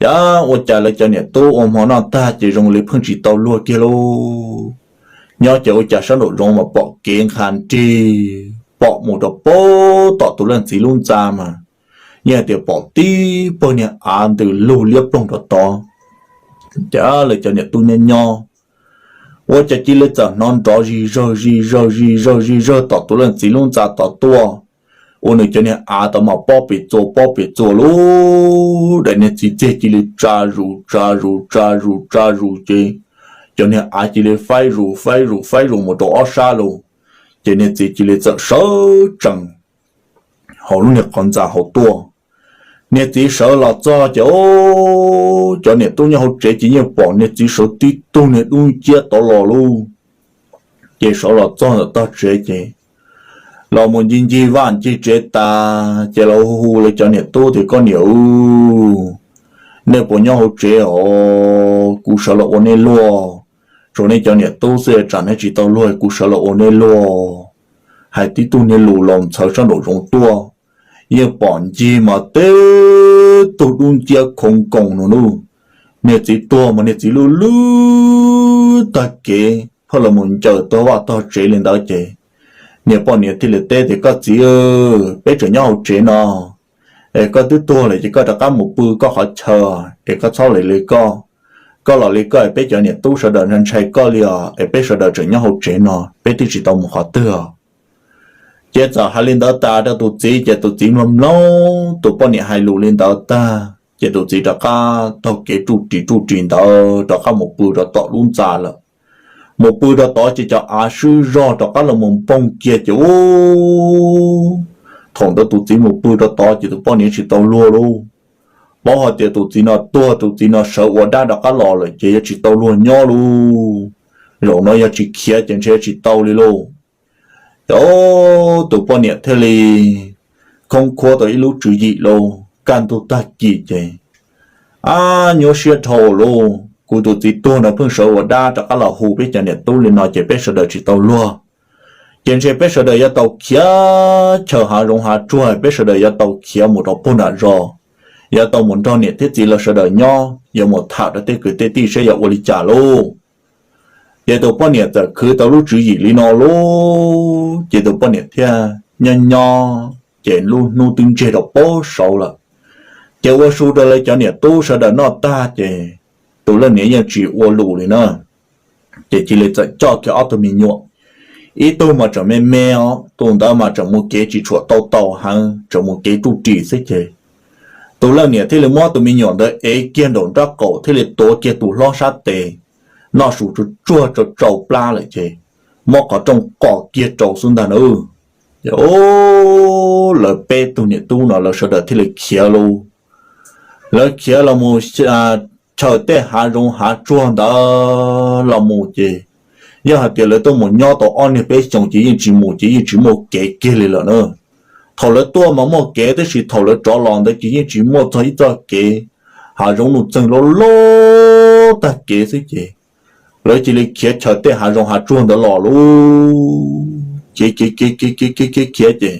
Ces ua cas lawv cov niam tub ua hmo noj tag ces zoo li pheej tsis tau luag kiag lauj. Nyob ces ua cas sab nraum zoov mas pom kev nqha nrig pom mus rau pem tom tus leej txiv lub ntxa mas yeej hais tias pom tib pawg niag av ntws lug liab ploog rau tod. Ces lawv cov niam tub nyob nyob, ua cas cia li txawm hnov nrov zis zawg zis zawg zis zawg zis zawg tom tus leej txiv lub ntxa tod tuaj. Ua nws cov niag av tod mas pob pes txuas pob pes txuas lauj, daim niag txiv txiag cia li tsa zus tsa zus tsa zus tsa zus ces cov niag av cia li faib zus faib zus faib zus mus rau ob sab lauj. Ces niag txiv cia li txawm sawv tsees hauv lub niag qhov ntxa hauv tuaj. Niag txiv sawv los txog ces o, cov niam tub nyob hauv tsev ces yeej pom niag txiv sawv tib tug niag dub nciab tod los lauj. Ces sawv los txog ntawm tog tsev ces los mus ncig ncig vaj ncig tsev tas ces los hu hu lawv cov niam tub tias, koj niam, nej puas nyob hauv tsev os? Kuv sawv los ua nej luag. Tsuas nej cov niam tub xwb tsam nej tsis tau luag, kuv sawv los ua nej luag. Hais tib tug niag lus laus ntxhawv sab nraum zoov tuaj, yeej pom ncig mas tib tug dub nciab khoov nkoos no lauj. Niag txiv tuag mas niag txiv lwj lwj tag kev phaj los mus ncaws tog vaj tog tsev li ntawd ces niag poj niam thiaj li teb tias, koj txiv, peb tseem nyob hauv tsev no es koj twb tuag lawm ces koj rov qab mus pw koj qhov chaw es koj txhob los li koj. Koj los li koj es peb cov niam tub sawv daws ntshai koj li os, es peb sawv daws tseem nyob hauv tsev no, peb twb tsis tau mus qhov twg os. Ces txawm hais li ntawd tas rau tus txiv ces tus txiv mloog mloog tus poj niam hais lus li ntawd tag ces tus txiv rov qab taug kev tsuj ris tsuj ris ntawd rov qab mus pw rau tom lub ntxa lawm. Mus pw rau tod ces cov av swb zog rov qab los mus npoog kiag ces u, thaum ntawd tus txiv mus pw rau tod ces tus poj niam tsis tau luag lauj. Paub hais tias tus txiv no tuag, tus txiv no sawv ua dab rov qab los lawm ces yuav tsis tau luag nyob lauj. Zaum no yog tsis khiav ces ntshe tsis tau li lauj. Ces tus poj niam thiaj li khoob khuab tau ib lub tswv yim lauj, kaj ntug tag kis ces, ab, nyuaj siab dhau lauj, kuv tus txiv tuag no pheej sawv ua dab rov qab los hu peb cov niam tub li no ces peb sawv daws tsis tau luag. Ces ntshe peb sawv daws yuav tau khiav chaws hav zoov hav tsuag, peb sawv daws yuav tau khiav mus rau puag nram zos, yuav tau mus nrog niam thiab txiv lawv sawv daws nyob, yuav mus tham rau tej kwv tej tij saib yuav ua li cas lauj. Ces tus poj niam txawm khwv tau lub tswv yim li no lauj, ces tus poj niam thiaj nyob nyob ces lub hnub twb ntseg rau pab saud lawm. Ces ua su rau lawv cov niam tub sawv daws noj tag ces tus leej niam yeej tsis ua lus li na. Ces cia li txawm coj kiag ob tug me nyuam, ib tug mas tseem me me os, tus ntawd mas tseem mus kev tsis tshua tau tau heev, tseem mus kev ruj ris xwb ces tus leej niam thiaj li muab tus me nyuam ntawd ev kiag nraum nraub qaum thiaj li tuav kiag tus hlob sab tes, noj su tsuag tsuag tsau plab lawm ces muab qhov rooj qos kiag rau xwb ntag na. Ces lawv peb tug niam tub no lawv sawv daws thiaj li khiav lauj. Lawv khiav los mus chaws tej hav zoov hav tsuag ntawd los mus ces yog hais tias lawv tuaj mus nyob tau ob niag peb xyoos ces yeej tsis mus ces yeej tsis muaj kev kiag li lawm na. Thaum lawv tuaj mas muaj kev tab sis thaum lawv rov los ntawd ces yeej tsis muaj txog ib txoj kev, hav zoov nuj txeeg loj loj tag kev xwb ces lawv cia li khiav chaws tej hav zoov hav tsuag ntawd los lauj. Khiav khiav khiav khiav khiav khiav khiav ces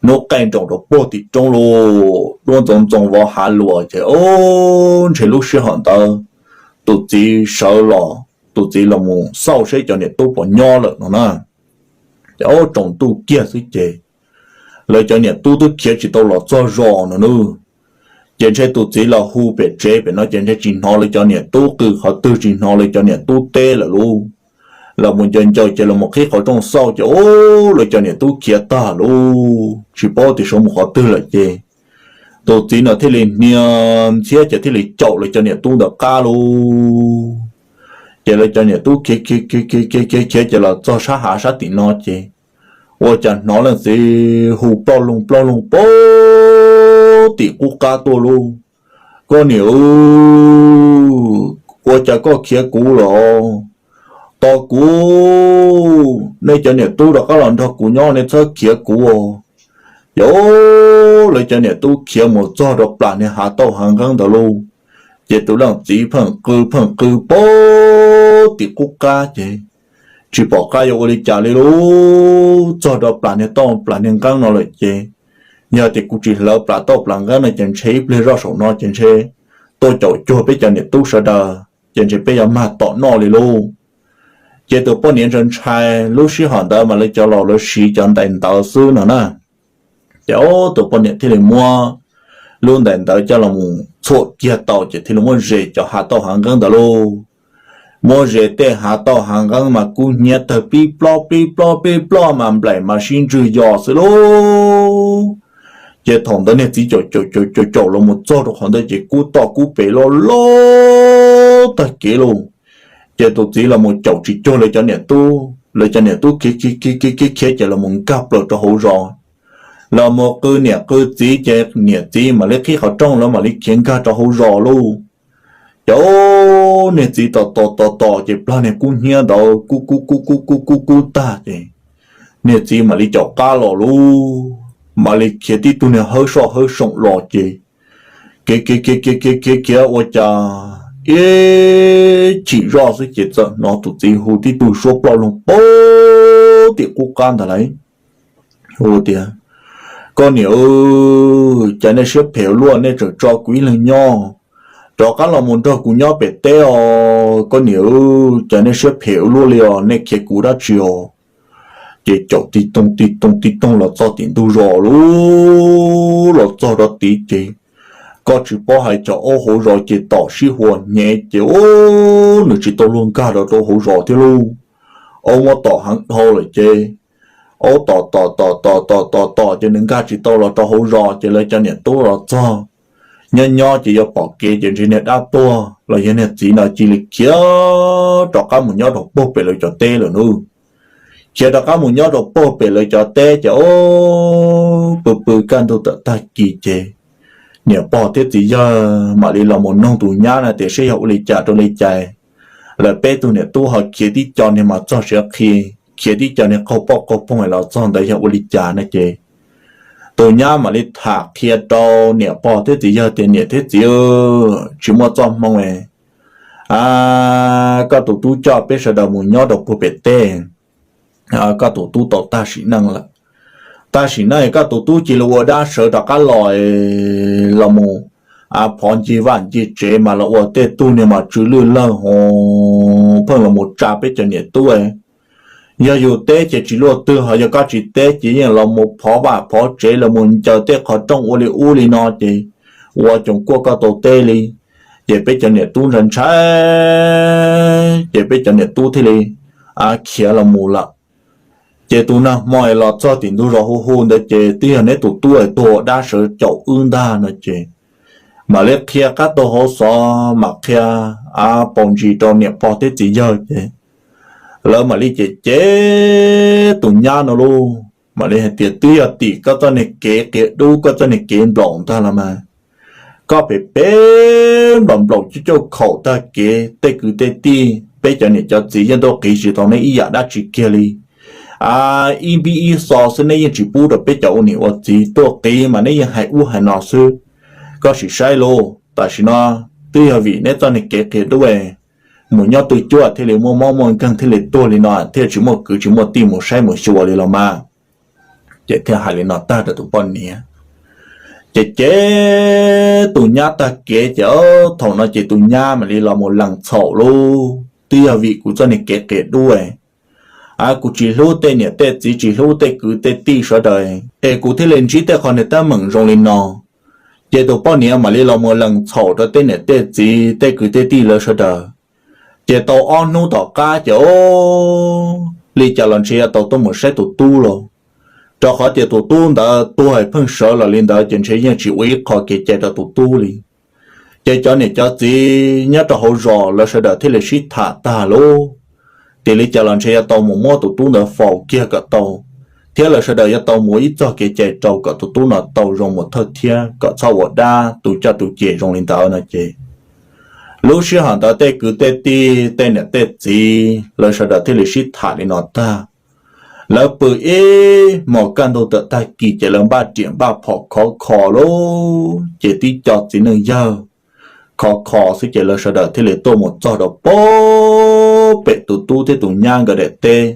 hnub qaij nroos rau puag tim roob lauj, duab ntxoov ntxoo vov hav luas ces o, ntshe lub sij hawm ntawd tus txiv sawv los, tus txiv los mus xauj saib cov niam tub puas nyob lawm no na. Ces o, tsaus ntuj kiag xwb ces lawv cov niam tub twb khiav tsis tau los txog zos no nawb. Ces ntshe tus txiv los hu pem tsev pem no ces ntshe tsis hnov lawv cov niam tub qw qhov twg, tsis hnov lawv cov niam tub teb lawm lauj. Los mus ncaws ncaws ces los mus qhib qhov rooj xauj ces o, lawv cov niam tub khiav tag lauj, tsis paub tias sawv mus qhov twg lawm ces tus txiv no thiaj li hnia ntxhiab ces thiaj li caum lawv cov niam tub ntawd qab lauj. Ces lawv cov niam tub khiav khiav khiav khiav khiav khiav khiav ces los txog sab hav sab tim no ces ua cas hnov leej txiv hu ploj loog ploj loog puag tim qub qab tuaj lauj. Koj niam, ua cas koj khiav kuv los? Tos kuv, nej cov niam tub rov qab los nrog kuv nyob, nej txhob khiav kuv os. Ces lawv cov niam tub khiav mus txog rau plas niag hav tauj hav nqeeb ntawd lauj. Ces tus leej txiv pheej qw pheej qw puag tim qub qab ces tsis pom qab yuav ua li cas li lauj. Txog rau plas niag tauj plas niag nqeeb no lawm ces yog tias kuv tsis hlawv plas tauj plas nqeeb no ces ntshe ib pliag zoj saum no ces ntshe tuaj caum cuag peb cov niam tub sawv daws ces ntshe peb yuav mag tom noj li lauj. Ces tus poj niam ntshai ntshai, lub sij hawm ntawd mas lawv cov laus lawv siv cov ntais ntawv xwb no na. Ces tus poj niam thiaj li muab lub ntais ntawv coj los mus txhuam kiag tau ces thiaj li muab zes cov hav tauj hav nqeeb ntawd lauj. Muab zes tej hav tauj hav nqeeb mas kub hnyiab tawg plib plob plib plob plib plob mas nplaim mas sib ntswg yos xwb lauj. Ces thaum ntawd niag txiv caum caum caum caum los mus txog rau qhov ntawd ces kub toj kub pes loj loj tag kev lauj. Ces tus txiv los mus caum tsis cuag lawv cov niam tub, lawv cov niam tub khiav khiav khiav khiav khiav ces los mus nkag plaws rau hauv zos. Los mus qw niam qw txiv ces niam txiv mam li qhib qhov rooj lawv mam li khiav nkag rau hauv zos lauj. Ces niag txiv tos tos tos tos ces plag niag kub hnyiab ntawd kub kub kub kub kub kub kub tag ces niag txiv mam li caum qab los lauj, mam li khiav tib tug niag hawb soj hawb soom los ces khiav khiav khiav khiav khiav khiav khiav ua cas ib chim zoj xwb ces txawm hnov tus txiv hu tib tug suab ploj loog puag tim qub qab ntawd lawm. Hu tias, koj niam, cas nej siab phem ua luaj, nej tseem tso kuv ib leeg nyob, rov qab los mus nrog kuv nyob pem teb os. Koj niam, cas nej siab phem ua luaj li os, nej khiav kuv dab tsi os? Ces caum tig toog tig toog tig toog los txog tim ntug zos lauj, los txog rau tid ces koj tsis paub hais cov aub hauv zos ces tom sib huas hnyev ces nws tsis tau luag nkag rau rau hauv zos thiab lauj. Aub muab tom heev dhau lawm ces aub tom tom tom tom tom tom tom ces nws nkag tsis tau los rau hauv zos ces lawv cov niam tub los txog nyob nyob ces yuav pom kev ces ntshe niag dab tuag los yog niag txiv no cia li khiav rov qab mus nyob rau puag pem lawv cov teb lawm nawb. Khiav rov qab mus nyob rau puag pem lawv cov teb ces o, pw pw kaj ntug tawm tag kis ces niam pog thiab txiv yawg mam li los mus noog tus nyab no tias saib yog ua li cas rau li cas lawv peb tug niam tub ho khiav tib co niag mas txog siav qhi, khiav tib co niag qaug poj qaug poog los txog ntawd yog ua li cas no ces tus nyab mam li tham qhia rau niam pog thiab txiv yawg tias niam thiab txiv, tsis muaj txoj hmoo, a, koj tus tub coj peb sawv daws mus nyob rau puag pem teb, koj tus tub tau tag sim neej lawm. Tag sim neej koj tus tub cia li ua dab sawv rov qab los, los mus phov ncig vaj ncig tsev mas los ua tej tug niag mas tsw lwj lawg ho pheej los mus tsa peb cov niam tub. Yog yus teb ces tsis luaj twg, ho yog koj tsis teb ces yeej los mus phov vaj phov tsev, los mus ncaws tej qhov rooj ua li ub li no ces ua coos kuaj koj tau teb li. Ces peb cov niam tub ntshai ntshai, ces peb cov niam tub thiaj li khiav los mus lawm. Ces tus nag hmo los txog tim ntug zos hu hu ntawd ces twb yog neb tus tub tuag ua dab sawv caum wb ntag no ces mam li qhia qab tau hauv xov, mam qhia paus ntsis rau niam pog thiab txiv yawg ces lawv mam li cem cem tus nyab no lauj, mam li hais tias twb yog tim koj txoj niag kev qias dub, koj txoj niag kev nplaum ntag los mas. Koj pem pem nplaum nplaum coj cauj khaum tag kev, tej kwv tej tij peb cov niam cov txiv yeej tuaj qiv tsis tau neb ib yam dab tsi kiag li. Ib npib ib xo xwb neb yeej tsis pub rau peb cov ua niam ua txiv, tuaj qiv mas neb yeej hais ub hais no xwb. Koj sim saib lauj, tam sim no twb yog vim neb txoj niag kev qias dub, mus nyob twj cuab thiaj li muaj mob muaj nkeeg thiaj li tuag li no, thiaj tsis muaj kwv tsis muaj tij mus saib mus xyuas li los mas. Ces thiaj hais li no tag rau tus poj niam. Ces cem tus nyab tag kev ces thaum no ces tus nyab mam li los mus lees txhaum lauj, twb yog vim kuv txoj niag kev qias dub, kuv tsis hlub tej niam tej txiv, tsis hlub tej kwv tej tij sawv daws, es kuv thiaj li ntsib tej qhov niag teeb meem zoo li no. Ces tus poj niam mam li los mus lees txhaum rau tej niam tej txiv tej kwv tej tij lawv sawv daws. Ces tau ob hnub tom qab ces li cas los ntshe yuav tau tuaj mus saib tus tub lauj, rau qhov tias tus tub ntawd tuag pheej sawv los li ntawd ces ntshe yeej tsis ua ib qho kev cai rau tus tub li. Ces cov niam cov txiv nyob rau hauv zos lawv sawv daws thiaj li sib tham tag lauj, tias li cas los ntshe yuav tau mus muab tus tub ntawd faus kiag kom tau, thiab lawv sawv daws yuav tau mus ib txog kev cai rau kom tus tub no tau zoo mus thawj thiab kom txhob ua dab tu coj tu cem zoo li ntawd no ces lub sij hawm ntawd tej kwv tej tij tej niam tej txiv lawv sawv daws thiaj li sib tham li no tag. Lawv pw ib hmos kaj ntug tawm tag kis ces lawv npaj riam npaj phom khov kho lauj, ces tib co txiv neej yawg khov kho xwb ces lawv sawv daws thiaj li tuaj mus txog rau pem tus tub thiab tus nyab nkawd daim teb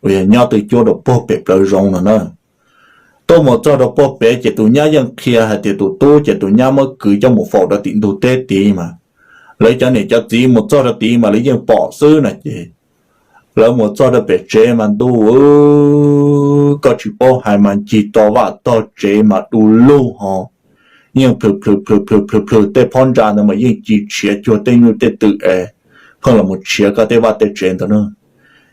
uas yog nyob twj cuab rau puag pem plawv zoov no na. Tuaj mus txog rau puag pem ces tus nyab yeej qhia hais tias tus tub ces tus nyab muab kwv coj mus faus rau tim ntug teb tid mas lawv cov niam cov txiv mus txog rau tid mas lawv yeej pom xwb no ces lawv mus txog rau pem tsev mas ntuj, koj tsis paub hais mas ncig toj vaj toj tsev mas du lug ho, yeej plhws plhws plhws plhws plhws plhws, tej phab ntsa ntawd mas yeej ci tshiav cuag tej nyuj tej twm es pheej los mus tshiav koj tej vaj tej tsev ntawd na.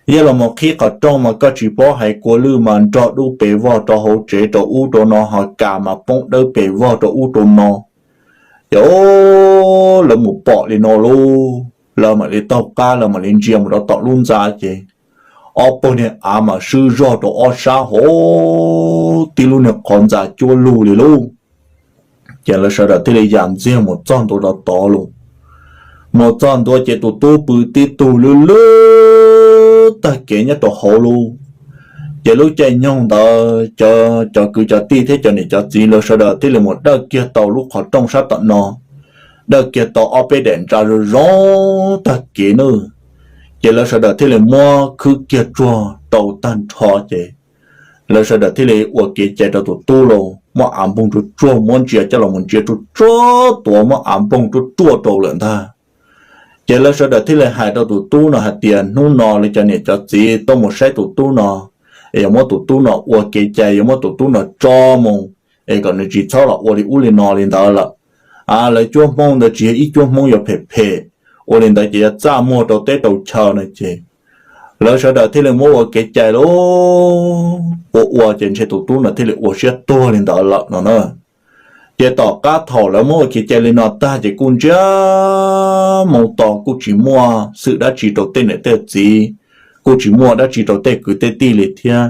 Yeej los mus qhib qhov rooj mas koj tsis paub hais kua lwj mas nrog dub pes vog rau hauv tsev rau ub rau no ho kas mas poob dawb pes vog rau ub rau no. Ces lawv mus pom li no lauj, lawv mam li taug qab lawv mam li ntsia mus rau tom lub ntxa ces ob pawg niag av mas swb zog rau ob sab hauv, tib lub niag qhov ntxa cuab lug li lauj. Ces lawv sawv daws thiaj li yam ntxiag mus txog ntua rau tod lauj. Mus txog ntua ces tus tub pw tib tug lwj lwj tag kev nyob rau hauv lauj. Ces lub caij nyoog ntawd cov kwv cov tij thiab cov niam cov txiv lawv sawv daws thiaj li mus dawj kiag tau lub qhov rooj sab tom no, dawj kiag tau ob peb daim ntsa zoo zoo tag kev na. Ces lawv sawv daws thiaj li muab khwb kiag tsuag rau tag nrho ces lawv sawv daws thiaj li ua kev cai rau tus tub lauj, muab av npoog ruaj tsuag, muab ntsia coj los mus ntsia ruaj tsuag tuav, muab av npoog ruaj tsuag rau lawm ntag. Ces lawv sawv daws thiaj li hais rau tus tub no hais tias hnub no lawv cov niam cov txiv tuaj mus saib tus tub no, es yuav muab tus tub no ua kev cai, yuav muab tus tub no tso mus, es kom nws tsis txhob los ua li ub li no li ntawd lawm. Lawv cuab Hmoob ntawd tsis yog ib cuab Hmoob yuav phem phem, ua li ntawd ces yuav txaj muag rau teb rau chaw no ces lawv sawv daws thiaj li muab ua kev cai lauj. Ua ua ces ntshe tus tub no thiaj li ua siab tuag li ntawd lawm no na. Ces tom qab thaum lawv muab ua kev cai li no tag ces kuj ntsiag moo to kuj tsis muaj xwm dab tsi rau tej niam tej txiv, kuj tsis muaj dab tsi rau tej kwv tej tij li thiab.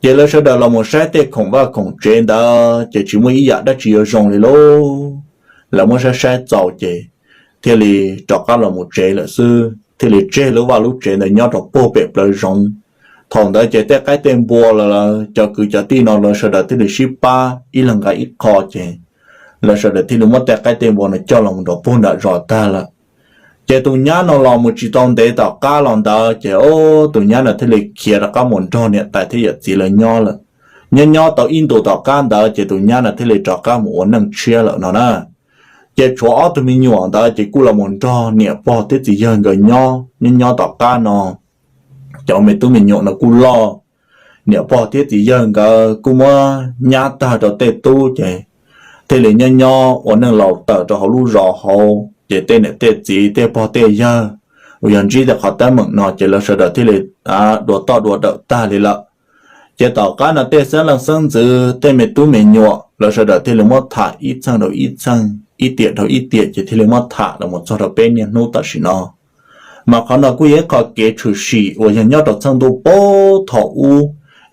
Ces lawv sawv daws los mus saib tej khoom vaj khoom tsev ntawd ces tsis muaj ib yam dab tsi yuav zoo li lauj. Lawv muab saib saib txaus ces thiaj li rov qab los mus tsev lawm xwb, thiaj li tseg lub vaj lub tsev ntawd nyob rau puag pem plawv zoov. Thaum ntawd ces tej qaib tej npua los cov kwv cov tij no lawv sawv daws thiaj li sib pab ib leeg nqa ib qho ces lawv sawv daws thiaj li muab tej qaib tej npua no coj los rau puag nram zos tag lawm. Ces tus nyab no los mus tsis tau ntev tom qab los ntawd ces tus nyab no thiaj li khiav rov qab mus nrog niam tais thiab yawm txiv lawv nyob lawm. Nyob nyob tau ib ntus tom qab ntawd ces tus nyab no thiaj li rov qab mus ua neej tshiab lawm no na. Ces tshuav ob tug me nyuam ntawd ces kuj los mus nrog niam pog thiab txiv yawg nkawd nyob. Nyob nyob tom qab no cov me tub me nyuam no kuj loj, niam pog thiab txiv yawg nkawd kuj muab nyab tag rau tej tub ces thiaj li nyob nyob ua neej laus tawm rau hauv lub zos hauv ces tej niam tej txiv tej pog tej yawg uas yog ntsib tej qhov teeb meem no ces lawv sawv daws thiaj li dua toj dua dawm tag li lawm. Ces tom qab no tej xeeb leej xeeb ntxwv tej me tub me nyuam lawv sawv daws thiaj li muab tham ib txheej rau ib txheej, ib tiam rau ib tiam ces thiaj li muab tham los mus txog rau peb niaj hnub tam sim no. Mas qhov no kuj yog ib qho kev tshwm sim uas yog nyob rau txheej ntuj puag thaum ub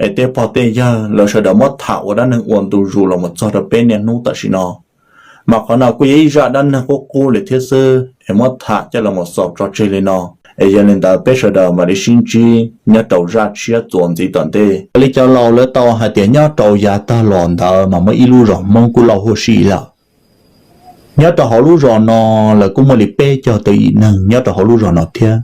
es tej pog tej yawg lawv sawv daws muab tham ua dab neeg ua ntu zus los mus txog rau peb niaj hnub tam sim no. Mas qhov no kuj yog ib zaj dab neeg qub qub li thiab xwb es muab tham coj los mus xaus tso tseg li no. Es yog li ntawd peb sawv daws mam li sib ntsib nyob rau zaj tshiab txuas ntxiv tom ntej. Raws li cov laus lawv tau hais tias nyob rau yav tag los ntawd mas muaj ib lub zos Hmoob kuj loj huaj si lawm. Nyob rau hauv lub zos no lawv kuj muaj li peb caug tawm yim neeg nyob rau hauv lub zos no thiab.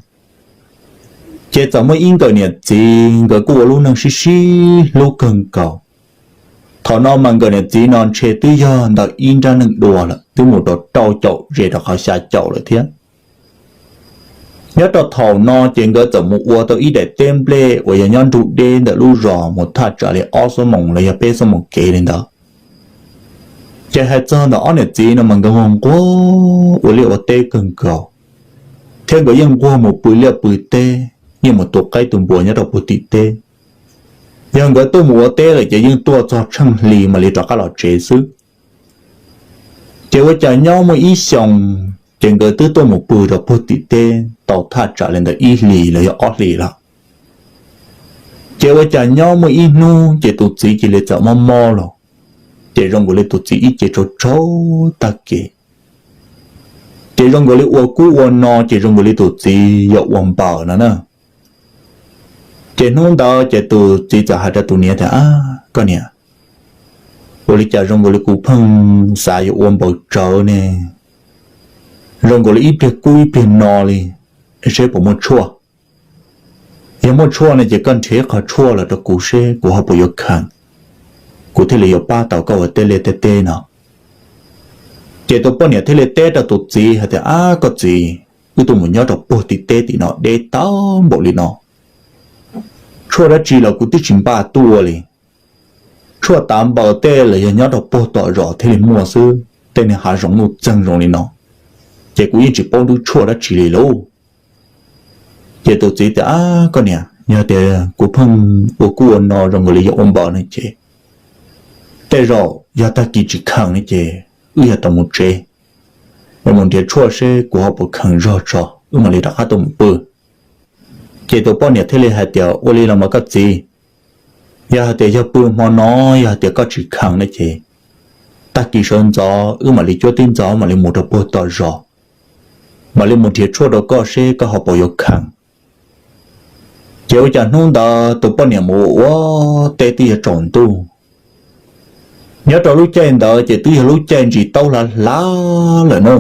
Ces txawm muaj ib nkawm niam txiv nkawd kuj ua lub neej sib sib hlub kawg nkaus. Thaum no mas nkawm niam txiv no ntshe twb yog ntawm ib nrab neej dua lawm, twb mus rau rau caum ze rau qhov xya caum lawm thiab. Nyob rau thaum no ces nkawd txawm mus ua tau ib daim teb nplej uas yog nyob nrug deb ntawm lub zos mus thaj tsam li ob xuab moos los yog peb xuab moos kev li ntawd. Ces hais txog ntawm ob niam txiv no mas nkawd nquag nquag ua liaj ua teb kawg nkaus, thiab nkawd yeej nquag mus pw liaj pw teb, yeej mus tu qaib tu npua nyob rau puag tim teb. Yog nkawd tuaj mus ua teb lawm ces yeej tuaj txog tsheej hli mam li rov qab los tsev xwb. Ces ua cas nyob muaj ib xyoos ces nkawd twb tuaj mus pw rau puag tim teb tau thaj tsam li ntawm ib hlis los yog ob hlis lawm. Ces ua cas nyob muaj ib hnub ces tus txiv cia li txawm mob mob los, ces zoo nkaus li tus txiv ib ce tsaug tsaug tag kev. Ces zoo nkaus li ua kub ua no ces zoo nkaus li tus txiv yog ua npaws no na. Ces hnub ntawd ces tus txiv txawm hais rau tus niam tias, Ab, koj niam, ua li cas zoo nkaus li kuv pheej xav yuav ua npaws tsawv ne, zoo nkaus li ib pliag kub ib pliag no li, seb puas muaj tshuaj. Yog muaj tshuaj ne ces koj nrhiav ib qho tshuaj los rau kuv seb kuv ho puas yuav khees, kuv thiaj li yuav pab tau koj ua tej liaj tej teb no. Ces tus poj niam thiaj li teb rau tus txiv hais tias, Ab, koj txiv, wb tuaj mus nyob rau puag tim teb tim no deb tag npaum li no, tshuaj dab tsi los kuv twb tsis npaj tuaj li. Tshuaj tav npaws tej los yog nyob rau puag tom zos thiaj li muaj xwb, tej niag hav zoov nuj txeeg zoo li no, ces kuv yeej tsis paub lub tshuaj dab tsi li lauj. Ces tus txiv tias, Ab, koj niam, yog tias kuv pheej ua kub ua no zoo nkaus li yog ua npaws no ces tej zaum yog tag kis tsis khees no ces wb yog tau mus tsev, mus nrhiav tshuaj seb kuv ho puas khees zog tso wb mam li rov qab tuaj mus pw. Ces tus poj niam thiaj li hais tias, Ua li los mas koj txiv, yog hais tias yog pw hmo no, yog hais tias koj tsis khees no ces tag kis sawv ntxov wb mam li cuab tib ntxov mam li mus rau puag tom zos, mam li mus nrhiav tshuaj rau koj seb koj ho puas yuav khees. Ces ua cas hnub ntawd tus poj niam mus ua teb twb yuav tsaus ntuj. Nyob rau lub caij ntawd ces twb yog lub caij ntsis taub hlav hlav lawm na.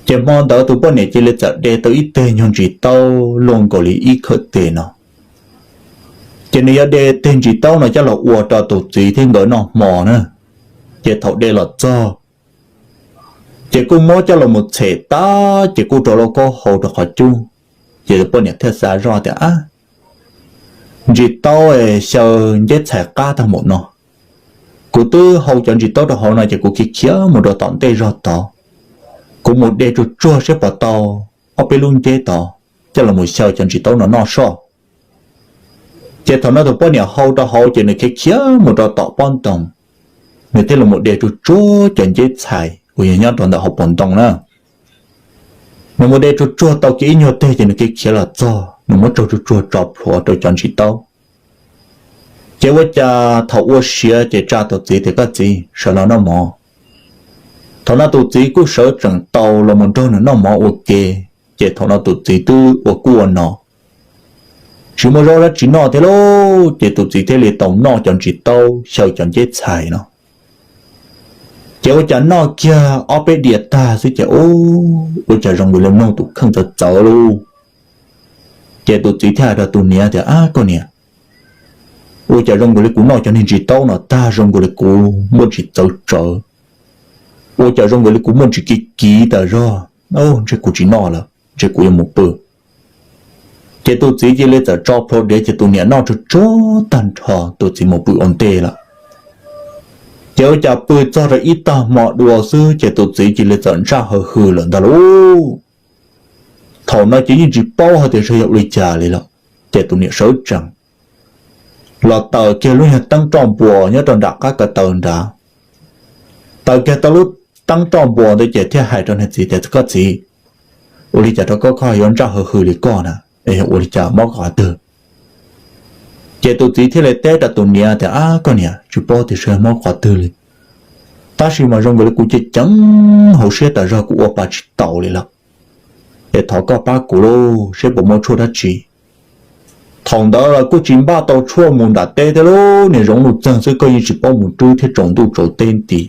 Ces hmo ntawd tus poj niam cia li txawm de tau ib teg nyuag ntsis taub luaj nkaus li ib khawm tes no. Ces nws yuav de teg ntsis taub no coj los ua rau tus txiv thiab nkawd noj hmo na. Ces thaum de los txog, ces kuj muab coj los mus txhem tag ces kuj rau lauj kaub hau rau qhov cub. Ces tus poj niam thiaj xav zoj tias, Ab, ntsis taub xyaw nceb txhais qab tag npaum no, kuv twb hau cov ntsis taub rau hauv no ces kuv khiav khiav mus rau tom ntej zog tod, kuv mus de tsuag tsuag seb puas tau ob peb lub nceb tod coj los mus xyaw cov ntsis taub no noj soj. Ces thaum no tus poj niam hau rau hauv ces nws khiav khiav mus rau tom pob ntoo, nws thiaj li mus de tsuag tsuag cov nceb txhais uas yog nyob rau ntawm hauv paus ntoo na. Nws mus de tsuag tsuag tau kiag ib nyuag teg ces nws khiav khiav los txog, nws muab tsaug tsuag tsuag tso plhuav rau cov ntsis taub. Ces ua cas thaum ua siav ces tsa tus txiv tias, Koj txiv, sawv los noj mov. Thaum no tus txiv kuj sawv tseem tau los mus nrog nws noj mov ua ke. Ces thaum no tus txiv twb ua kub ua no, tsis muaj zaub dab tsi noj thiab lauj, ces tus txiv thiaj li tau noj cov ntsis taub xyaw cov nceb txhais no. Ces ua cas noj kiag ob peb diav tag xwb ces ua cas zoo li mloog tus kheej txawv txawv lauj. Ces tus txiv thiaj hais rau tus niam tias, Ab koj niam, ua cas zoo li kuv noj cov niag ntsis taub no tag zoo li kuv muaj ntsis txawv tsawv, ua cas zoo li kuv muaj ntsis kiv kiv tas zog, ntshe kuv tsis noj lawm, ntshe kuv yuav mus pw. Ces tus txiv cia li txawm tso plhuav diav ces tus niam noj tsuag tsuag tag nrho tus txiv mus pw ua ntej lawm. Ces ua cas pw txog rau ib tag hmo dua xwb ces tus txiv cia li txawm ntsaj haw hwm lawm ntag lauj. Thaum no ces yeej tsis paub hais tias yog ua li cas li lawm, ces tus niam sawv tsees los taws kiag lub nyuag teeb roj npuas nyob rau nram qab ko taw nrad. Taws kiag tau lub teeb roj npuas ntawd ces thiaj hais rau niag txiv tias, Koj txiv, ua li cas rau koj koj yuav ntsaj haw hwm li koj na? Yog ua li cas mob qhov twg? Ces tus txiv thiaj li teb rau tus niam tias, Ab koj niam, tsis paub tias mob qhov twg li, tab sis mas zoo li kuv ceev ceev hauv siab tas zog kuv ua pa tsis taus li lawm. Es thov koj pab kuv lauj, seb puas muaj tshuaj dab tsi. Thaum ntawd los kuj tsis npaj tau tshuaj mus nram teb thiab lauj, niag zoov nuj txeeg xwb koj yeej tsis paub mus rub thiab tsaus ntuj tsaus teb nti.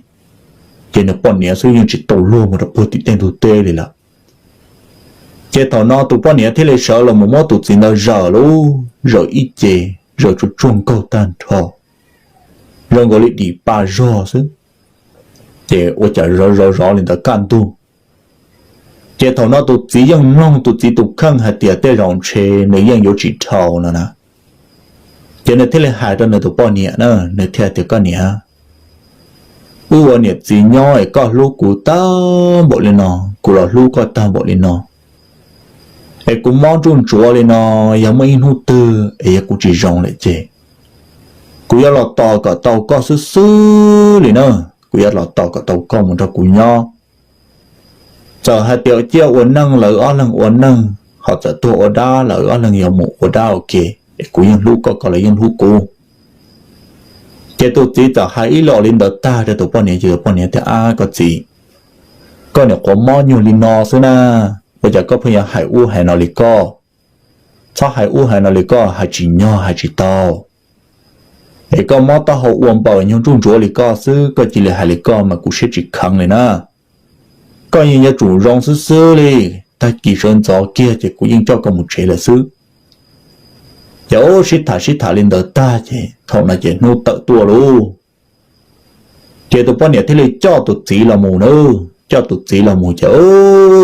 Ces nws poj niam xwb yeej tsis tau luag mus rau puag tim tej ntug teb li lawm. Ces thaum no tus poj niam thiaj li sawv los mus muab tus txiv ntawd zaws lauj, zaws ib ce, zaws tsuag tsuag nkaug tag nrho, zoo nkaus li dim pa zog xwb. Ces ua cas zov zov zov li ntawd kaj ntug. Ces thaum no tus txiv yeej mloog tus txiv tus kheej hais tias tej zaum ntshe nws yeej yuav tsis dhau no na. Ces nws thiaj li hais rau nws tus poj niam na, nws thiaj tias, Koj niam, wb ua niam txiv nyob es koj hlub kuv tag npaum li no, kuv los hlub koj tag npaum li no, es kuv mob nruj ntsuav li no, yog muaj ib hnub twg es yog kuv tsis zoo lawm ces kuv yuav los tos kom tau koj xwb xwb li na. Kuv yuav los tos kom tau koj mus nrog kuv nyob. Txawm hais tias ciaj ua neej lawv ob leeg ua neej, ho txawm tuag ua dab lawv ob leeg yuav mus ua dab ua ke, es kuv yeej hlub koj, koj los yeej hlub kuv. Ces tus txiv txawm hais ib los li ntawd tag rau tus poj niam ces tus poj niam tias, Ab koj txiv, koj niam qhuav mob nyuag li no xwb na, ua cas koj pheej yuav hais ub hais no li koj? Txhob hais ub hais no li koj, hais tsis nyog hais tsis tau. Es koj mob taub hau ua npaws nyuag nruj ntsuav li koj xwb koj cia li hais li koj mas kuv siab tsis kheev li na. Koj yeej yuav tsum zoo xwb xwb li, tag kis sawv ntxov kiag ces kuv yeej coj koj mus tsev lawm xwb. Ces ub sib tham sib tham li ntawd tag ces thaum no ces hnub tawm tuaj lauj. Ces tus poj niam thiaj li coj tus txiv los mus na, coj tus txiv los mus ces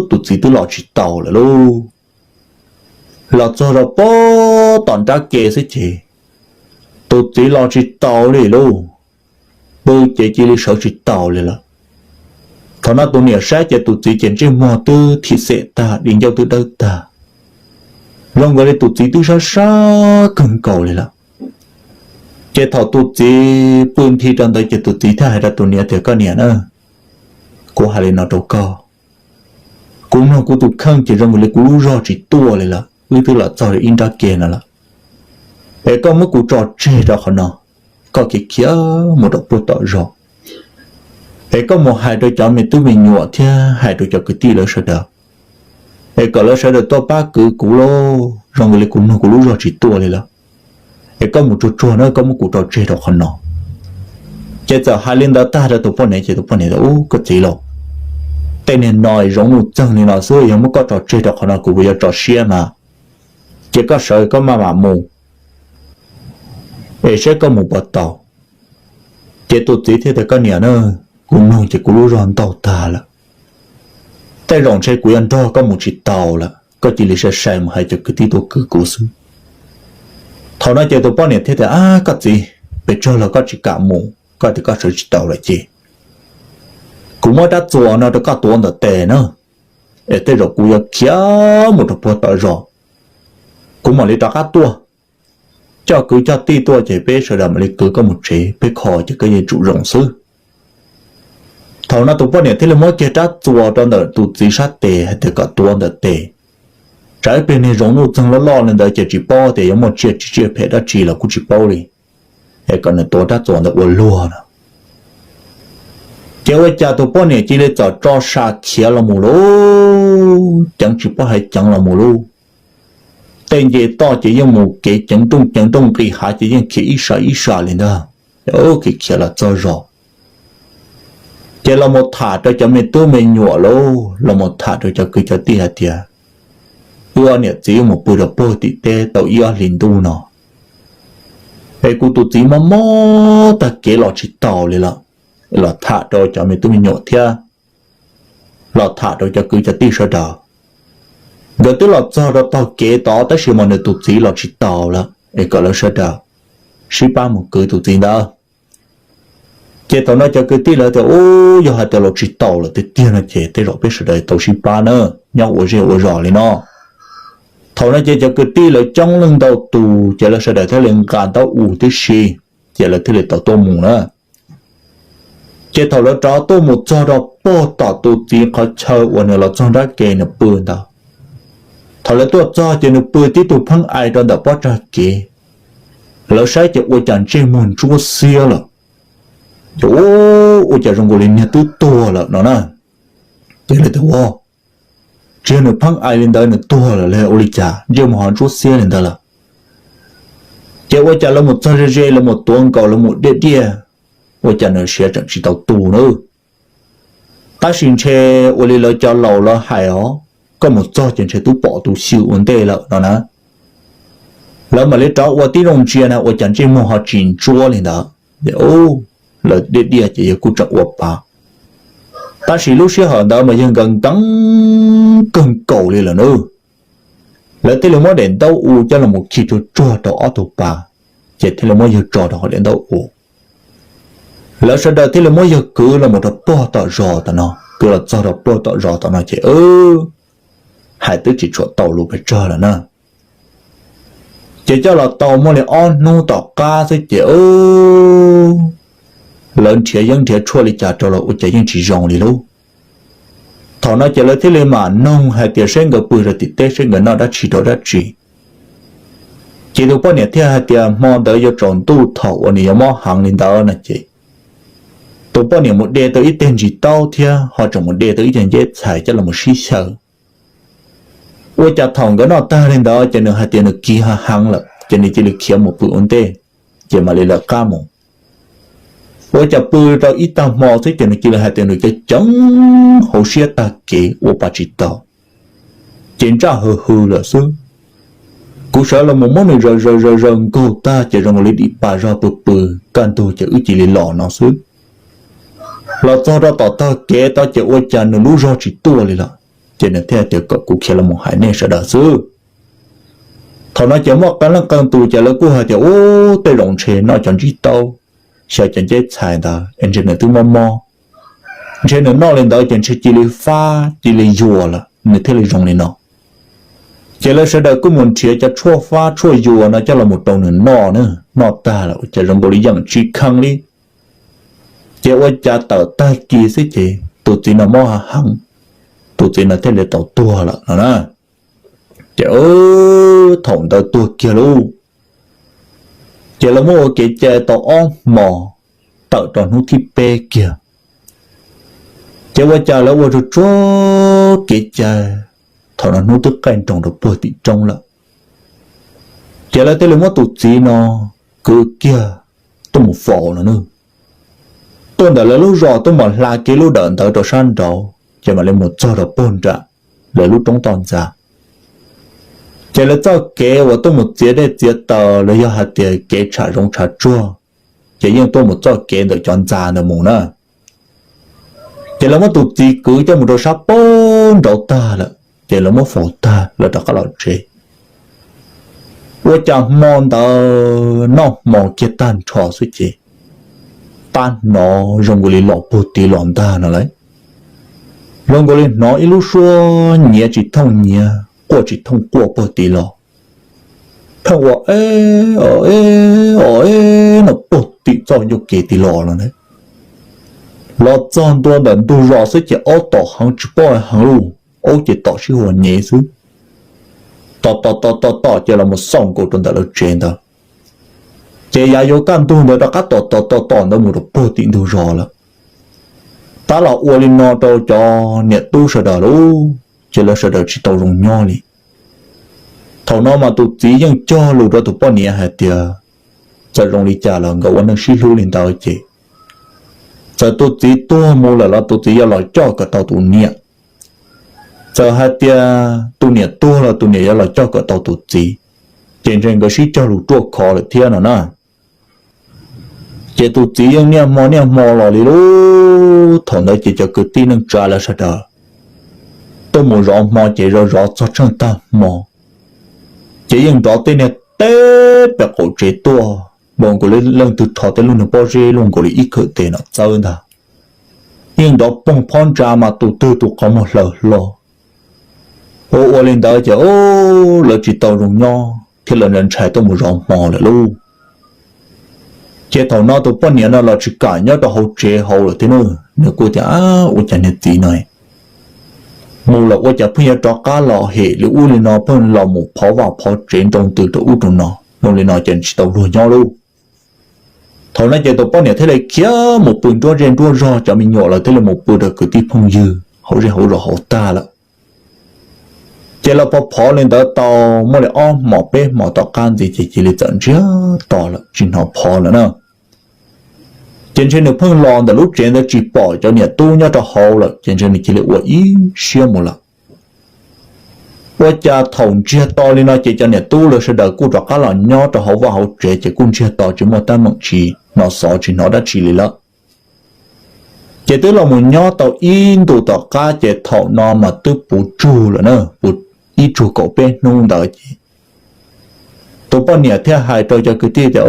tus txiv twb los tsis taus lawm lauj. Los txog rau pem tom nrab ke xwb ces tus txiv los tsis taus li lauj, pw ces cia li sawv tsis taus li lawm. Thaum no tus niam saib ces tus txiv ces ntsej muag twb thim xem tag, di ncauj twb dawb tag, zoo nkaus li tus txiv twb sab sab kawg nkaus li lawm. Ces thaum tus txiv pw nthi rau ntawd ces tus txiv thiaj hais rau tus niam tias, Koj niam na, kuv hais li no rau koj, kuv mloog kuv tus kheej ces zoo nkaus li kuv lub zog tsis tuaj li lawm, wb twb los txog ib nrab ke no lawm. Es koj muab kuv tso tseg rau qhov no, koj khiav khiav mus rau puag tom zos, es koj mus hais rau cov me tub me nyuam thiab hais rau cov kwv tij lawv sawv daws, es kom lawv sawv daws tuaj pab kwv kuv lauj, zoo nkaus li kuv mloog kuv lub zog tsis tuaj li lawm. Es koj mus tsuag tsuag na, koj muab kuv tso tseg rau qhov no. Ces txawm hais li ntawd tag rau tus poj niam ces tus poj niam tias, Ub koj txiv lauj, tej niag no zoov nuj txeeg li no xwb, yog muab koj tso tseg rau qhov no kuv puas yuav tso siab mas. Ces koj sawv koj maj mam mus, es saib koj mus puas tau. Ces tus txiv thiaj tias, Koj niam na, kuv mloog ces kuv lub zog ntaug tag lawm. Tej zaum ntshe kuv yuav nrog koj mus tsis tau lawm, koj cia li sai sai mus hais cov kwv tij tuaj kwv kuv xwb. Thaum no ces tus poj niam thiaj tias, Ab koj txiv, pes tsawg los koj tsis kam mus, koj tias koj sawv tsis tau lawm ces kuv muab rab txuas no rau koj tuav ntawm tes na, es tej zaum kuv yuav khiav mus rau puag tom zos, kuv mam li rov qab tuaj, coj kwv coj tij tuaj ces peb sawv daws mam li kwv koj mus tsev, peb kho ces koj yeej tsum zoo xwb. Thaum no tus poj niam thiaj li muab kiag rab txuas rau ntawm tus txiv sab tes hais tias kom tuav ntawm tes. Tsam ib pliag niag zoov nuj txeeg loj loj li ntawd ces tsis paub tias yuav muaj tsiaj tsis tsiaj phem dab tsi los kuj tsis paub li, es kom nws tuav rab txuas ntawd ua luag no. Ces ua cas tus poj niam cia li txawm tso sa khiav los mus lauj, ceev tsis paub hais ceev los mus lauj. Tej nce toj ces yeej mus kev ceev nrooj ceev nrooj, nqis hav ces yeej khiav ib sab ib sab li ntag. Khiav khiav los txog zos, ces Es los mus tham rau cov me tub me nyuam lauj, los mus tham rau cov kwv cov tij hais tias, wb ob niam txiv wb mus pw rau puag tim teb tau ib ob hlis ntuj no, es kuv tus txiv mob mob tag kev los tsis taus li lawm. Los tham rau cov me tub me nyuam thiab los tham rau cov kwv cov tij sawv daws. Nkawd twb los txog rau tog kev tod tab sis mas nws tus txiv los tsis taus lawm, es kom lawv sawv daws sib pab mus kwv tus txiv ntawd. Ces thaum no cov kwv tij lawv tias, ub, yog hais tias los tsis taus lawm tiag tiag no ces tej zaum peb sawv daws tau sib pab na, nyob ua zej ua zos li no. Thaum no ces cov kwv tij lawv coob leej ntau tus ces lawv sawv daws thiaj li nqa ntaub u tib si, ces lawv thiaj li tau tuaj mus na. Ces thaum lawv rov tuaj mus txog rau puag tom tus txiv qhov chaw uas nws los txog nrab ke nws pw ntawd, thaum lawv tuaj txog ces nws pw tib tug pheej ai rau ntawm pob tsag kev. Lawv saib ces ua cas ntsej muag ntsuab xiab lawm. Ces ua cas zoo nkaus li niag twb tuag lawm no na. Ces lawv tias, ua, tsis yog nws pheej ai li ntawd nws tuag lawm los ua li cas ntsej muag ho ntsuab xiab li ntawd lawm? Ces ua cas lawv mus txog ze ze, lawv mus tuav nkaus, lawv mus diaj diaj, ua cas nws siav tseem tsis tau tu na. Tab sis ntshe ua li lawv cov laus lawv hais os, koj mus txog ces ntshe twb pom tus xyw ua ntej lawm no na. Lawv mam li rov ua tib zoo ntsia na ua cas ntsej muag ho tsis ntsuab li ntawd. Lawv diaj diaj ces yawg kuj tseem ua pa. Tab sis lub sij hawm ntawd mas yawg nkees nkees kawg nkaus li lawm na. Lawv thiaj li muab daim ntaub u coj los mus khi tsuag tsuag rau ob tug pas, ces thiaj li muab yawg tso rau hauv daim ntaub u. Lawv sawv daws thiaj li muab yawg kwv los mus rau puag tom zos tom no, kwv los txog rau puag tom zos tom no ces hais twb tsis tshua tau lus pes tsawg lawm na. Ces coj los tau muaj li ob hnub tom qab xwb ces lawv nrhiav yeeb nrhiav tshuaj li cas rau los ua cas yeej tsis zoo li lauj. Thaum no ces lawv thiaj li mam noog hais tias seb nkawd pw rau tim teb seb nkawd noj dab tsi rau dab tsi. Ces tus poj niam thiaj hais tias hmo ntawd yuav tsaus ntuj thaum uas nws yuav mob heev li ntawd no ces tus poj niam mus de tau ib teg ntsis taub thiab ho tseem mus de tau ib co nceb txhais coj los sib xyaw. Ua cas thaum nkawd noj tag li ntawd ces nws hais tias nws kiv heev heev lawm ces nws cia li khiav mus pw ua ntej, ces mam li lawv qab mus. Ua cas pw rau ib tag hmo xwb ces nws cia li hais tias nws ceev ceev hauv siab tag kev ua pa tsis tau, ces ntsaj hws hws lawm xwb. Kuv sawv los mus muab nws zaws zaws zaws zaws nkaug tag ces zoo nkaus li dim pa zog pw pw, kaj ntug ces wb cia li los no xwb. Los txog rau tom tog kev tod ces ua cas nws lub zog tsis tuaj li lawm, ces nws thiaj tias kom kuv khiav los mus hais nej sawv daws xwb. Thaum no ces muaj qee leej qee tus ces lawv kuj hais tias ub, tej zaum ntshe noj cov ntsib taub, xyaw cov nceb txhais ntawd es ntshe nws twb mob mob, ntshe nws noj li ntawd ces ntshe cia li fab cia li yuav lawm nws thiaj li zoo li no. Ces lawv sawv daws kuj mus nrhiav cov tshuaj fab tshuaj yuav no coj los mus rau nws noj na. Noj tag lawm ua cas zoo nkaus li yeem tsis kheev li. Ces ua cas tawm tag kis xwb ces tus txiv no mob heev heev, tus txiv no thiaj li tau tuag lawm no na. Ces thaum ntawd tuag kiag lauj, ces lawv muab ua kev cai tau ob hmos, tawm rau hnub thib peb kiag. Ces ua cas lawv ua tsuag tsuag kev cai, thaum no hnub twb qaij nroos rau puag tim roob lawm, ces lawv thiaj li muab tus txiv no kwv kiag tuaj mus faus no na. Tuaj ntawm lawv lub zos tuaj mus hla kev lub dawm ntawd rau sab nraud ces mam li mus txog rau puag nram lawv lub roob toj ntxas. Ces lawv txoj kev uas tuaj mus txiav dej txiav taws los yog hais tias kev tsham zoov tsham tsuag, ces yeej tuaj mus txoj kev ntawm cov ntxa ntawd mus na. Ces lawv muab tus txiv kwv coj mus rau sab puag nraud tag lawm ces lawv muab faus tag lawv rov qab los tsev. Ua cas hmo ntawd noj hmo kiag tag nrho xwb ces tab hnov zoo nkaus li los puag tid los ntag no lauj. Zoo nkaus li hnov ib lub suab nyiav tsis thooj nyiav, quaj tsis thooj quaj puag tid los. Pheej ua e o e o e no puag tim txoj ncauj kev tid los no na. Los txog ntua ntawm ntug zos xwb ces aub tom heev tsis paub heev lauj, aub ces tom sib hua nyev xwb. Tom tom tom tom tom ces los mus xauj nkaus rau ntawm lawv tsev ntawd. Ces yav yuav kaj ntug ntawd rov qab tom tom tom tom ntawd mus rau puag tim ntug zos lawm. Tab los ua li no rau cov niam tub sawv daws lauj, ces lawv sawv daws tsis tau zoo nyob li. Thaum no mas tus txiv yeej cog lus rau tus poj niam hais tias txawm zoo li cas los nkawd ua neej sib hlub li ntawd ces Txawm tus txiv tuag mus lawm los tus txiv yuav los coj kom tau tus niam. Txawm hais tias tus niam tuag los tus niam yuav los coj kom tau tus txiv. Ces ntshe nkawd sib cog lus ruaj khov lawm thiab no na. Ces tus txiv yeej niaj hmo niaj hmo los li lub thaum ntawd ces cov kwv tij neej tsa lawv sawv daws tuaj mus zov hmo ces zov zov txog tsheej tag hmo, ces yeej nrov tej niag teb pem qaum tsev tuaj npaum nkaus li leej twg rho tej lub niag pob zeb luaj nkaus li ib khawm tes no txawb ntag. Yeej nrov poog phob ntsa mas tus twg tus qhov muag hlaws hlo. Ua ua li ntawd ces lawv tsis tau zoo nyob thiab lawv ntshai tuaj mus zov hmo lawm lauj. Ces thaum no tus poj niam no los tsis kam nyob rau hauv tsev hauv lawm thiab na. Nws kuj tias, Ua cas niag txiv no mus lawm ua cas pheej yuav rov qab los hem li ub li no, pheej los mus phov vaj phov tsev nroo ntws rau ub rau no zoo li no ces tsis tau luag nyob lauj. Thaum no ces tus poj niam thiaj li khiav mus pw nruab zej nruab zog, cov me nyuam lawv thiaj li mus pw rau kwv tij phooj ywg hauv zej hauv zos hauv tag lawm. Ces lawv phov phov li ntawd tau muaj li ob hmos peb hmos tom qab ntxiv ces cia li txawm ntsiag to lawm tsis hnov phov lawm na. Ces ntshe nws pheej los ntawm lub tsev ntawd tsis pom cov niam tub nyob rau hauv lawm ces ntshe nws cia li ua ib siab mus lawm. Ua cas thaum ntsiag to li no ces cov niam tub lawv sawv daws kuj rov qab los nyob rau hauv vaj hauv tsev ces kuj ntsiag to tsis muaj teeb meem tsis hnov xov tsis hnov dab tsi li lawm. Ces twb los mus nyob tau ib ntus tom qab ces thaum no mas twb puv tsug lawm na, puv ib tsug kaum peb hnub ntawd ces tus poj niam thiaj hais rau cov kwv tij tias,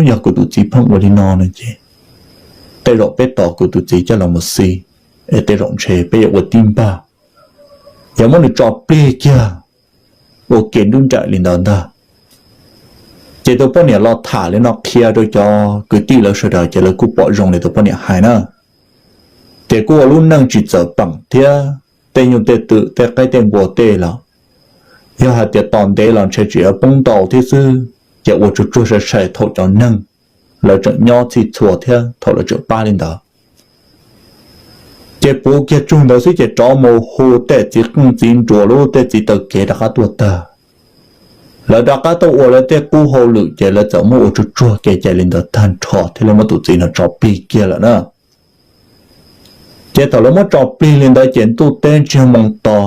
Yog kuv tus txiv pheej ua li no no ces tej zaum peb tos kuv tus txiv coj los mus xi, es tej zaum ntshe peb yuav ua tib npag, yuav muab nws tso plig kiag ua ke nruab nraim li ntawd ntag. Ces tus poj niam los tham li no qhia rau cov kwv tij lawv sawv daws ces lawv kuj pom zoo li tus poj niam hais na. Ces kuj ua lub neej tsis txawm peem thiab, tej nyuj tej twm tej qaib tej npua tej los yog hais tias tos ntev los ntshe tseem yuav poob ntau thiab xwb, ces ua tsuag tsuag sai sai thaum cov neeg lawv tseem nyob txhij txhua thiab thaum lawv tseem pab li ntawd. Ces puv kiag tsug ntawd xwb ces rov mus hu tej txiv qeej txiv nruas lub tej txiv taw kev rov qab tuaj tag. Lawv rov qab tuaj ua lawv tej qub hauj lwm ces lawv txawm muab ua tsuag tsuag kev cai li ntawd tag nrho thiaj li muab tus txiv no tso plig kiag lawm na. Ces thaum lawv muab tso plig li ntawd ces ntuj teb ntsiag moo to,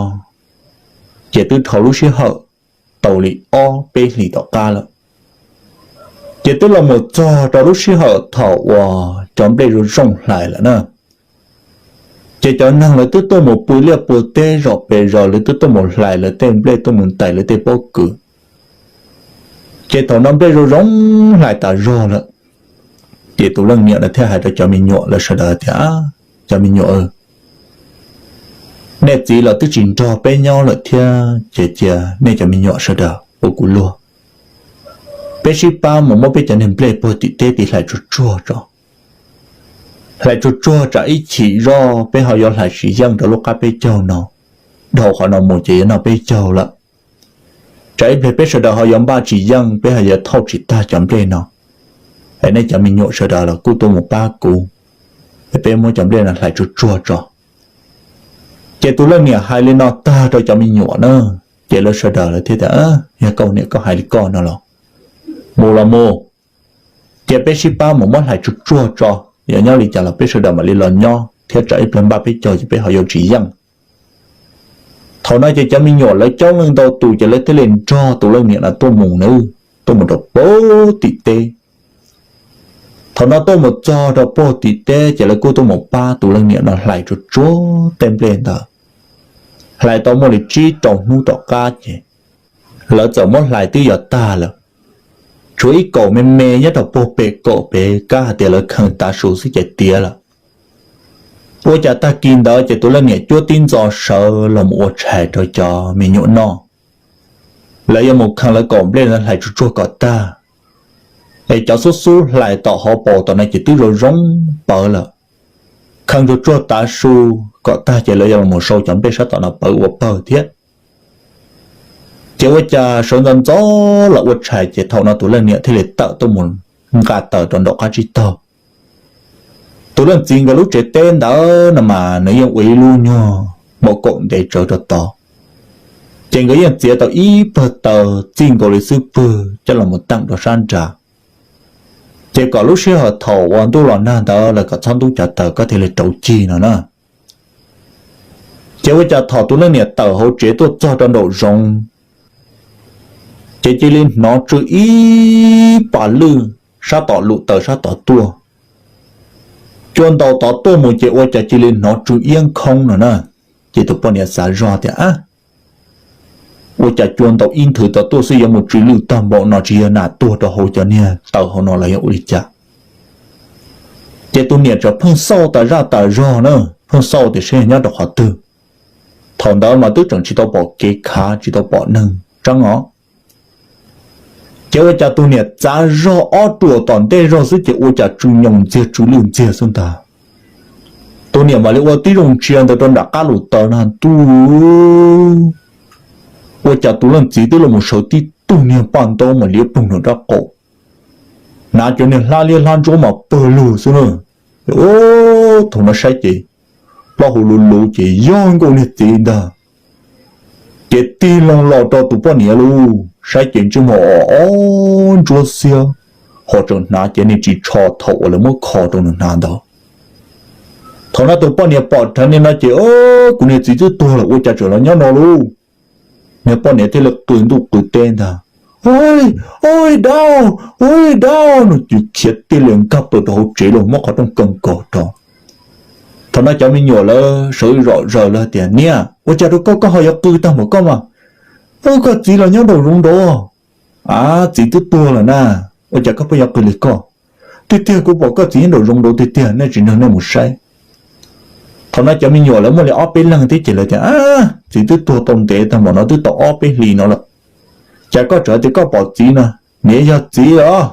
ces twb dhau lub sij hawm tau li ob peb hlis tom qab lawm. Ces twb los mus txog rau lub sij hawm thaum uas cov nplej zoo zoo hlais lawm na. Ces cov neeg lawv twb tuaj mus pw liaj pw teb zom pes zaws, lawv twb tuaj mus hlais lawv tej nplej, tuaj mus ntais lawv tej pob kws. Ces thaum no nplej zoo zoo hlais tas zog lawm, ces tus leej niam no thiaj hais rau cov me nyuam lawv sawv daws tias, Cov me nyuam, nej txiv los twb tsis nrog peb nyob lawm thiab, ces cia nej cov me nyuam sawv daws ua kuv luag. Peb sib pab mus muab peb cov niag nplej puag tim teb tid hlais tsuag tsuag tso. Hlais tsuag tsuag tsam ib chim zoj peb ho yuav hlais tsis yeej rau lub qab peb caug no, dhau qhov no mus ces yuav noj peb caug lawm. Tsam ib pliag peb sawv daws ho yuav npaj tsis yeej, peb ho yuav thauj tsis tag cov nplej no. Es nej cov me nyuam sawv daws los kuj tuaj mus pab kuv, es peb muab cov nplej no hlais tsuag tsuag tso. Ces tus leej niam hais li no tag rau cov me nyuam na, ces lawv sawv daws lawv thiaj tias, Yog koj niam koj hais li koj no los mus los mus, cia peb sib pab mus muab hlais tsuag tsuag tso. Yog nyob li cas los peb sawv daws mam li los nyob thiab, tsam ib pliag npaj peb caug ces peb ho yuav tsis yeej. Thaum no ces cov me nyuam lawv coob leej ntau tus ces lawv thiaj li nrog tus leej niam no tuaj mus na, tuaj mus rau puag tim teb. Thaum no tuaj mus txog rau puag tim teb ces lawv kuj tuaj mus pab tus leej niam no hlais tsuag tsuag tej nplej ntawd. Hlais tau muaj li tsib rau hnub tom qab ces lawv txawm muab hlais twb yuav tag lawm, tshuav ib kaum me me nyob rau puag pem kaum pem kab hais tias lawv kheev tav su xwb ces tiav lawm. Ua cas tag kis ntawd ces tus leej niam cuab tib ntxo sawv los mus ua tshais rau cov me nyuam noj. Lawv yuav mus kheev lawv kaum nplej no hlais tsuag tsuag kom tag, es cov xub xub hlais tom hauv paus tom no ces twb zoo zoo pawv lawm. Kheev tsuag tsuag tav su kom tag ces lawv yuav los mus sau cov nplej sab tom no pawv ua pawg thiab. Ces ua cas sawv ntxov ntxov los ua tshais ces thaum no tus leej niam thiaj li tawm tuaj mus nqa taws rau nraum qab tsib taug. Tus leej txiv nkawd lub tsev teb ntawd no mas nws yeej ua ib lub nyuag maum kaum ntev tsawv rau tod, ces nkawd yeej txiav tau ib pawg taws txij nkaus li xub pwg coj los mus teem rau sab nrad. Ces kom lub sij hawm thaum uas ntuj los nag ntawd lawm kom txhob ntub cov taws koj thiaj li rauv cig no na. Ces ua cas thaum tus leej niam tawm hauv tsev tuaj txog rau nraum zoov, ces cia li hnov tsw ib pas lwj sab tom lub taws sab tod tuaj. Cua ntaus tod tuaj mus ces ua cas cia li hnov tsw iab nkhoob no na. Ces tus poj niam xav zog tias, a, ua cas cua ntaus ib nthwv tod tuaj xwb yuav mus tsw lwj tag npaum no, tsis yog nas tuag rau hauv cov niag taws hauv no los yog ua li cas? Ces tus niam tseem pheej xauj tas zaj tas zog na, pheej xauj tias seb nyob rau qhov twg. Thaum ntawd mas twb tseem tsis tau pom kev khav, tsis tau pom neeg tseeb os. Ces ua cas tus niam txav zog ob ruam tom ntej zog xwb ces ua cas tsw nyoos ntxiag tsw lwj ntxiag xwb ntag. Tus niam mam li ua tib zoo ntsia ntawd rau nram qab lub taws no, ntuj, ua cas tus leej txiv twb los mus sawv tib tug niag paj ntaub mas liab ploog nram rab qaum, hnav cov niag hlab liab hlab ntsuab mas pawg lug xwb na. Thaum no saib ces plaub hau luv luv ces yog nkauj niag txiv ntag. Ces tig loo los rau tus poj niam lauj, saib ces ntsej muag ob ntsuab xiab, ho tseem hnav cov niag ris tsho thaum uas lawv muab kho rau nws hnav ntawd. Thaum no tus poj niam pom dheev li no ces, kuv niag txiv twb tuag lawm ua cas tseem los nyob no lauj? Niag poj niam thiaj li qw ntuj qw teb ntag, ui, ui dab, ui dab no ces khiav tij li nkag plaws rau hauv tsev los muab qhov rooj kaw nkaus rau. Thaum no cov me nyuam lawv sawv zom zaws lawv tias, niam, ua cas rau koj koj ho yuav qw tag npaum koj mas? Koj txiv los nyob nraum zoov nraud. A, txiv twb tuag lawm na, ua cas koj pheej yuav qw li koj? Tiag tiag kuv pom koj txiv nyob nraum zoov nraud tiag tiag, nej tsis nrog nej mus saib. Thaum no cov me nyuam lawv muaj li ob peb leeg thiab ces lawv tias, txiv twb tuag tau ntev tag npaum no twb tau ob peb hlis no lawm, cas koj tseem tias koj pom txiv no? Niam, yog txiv os,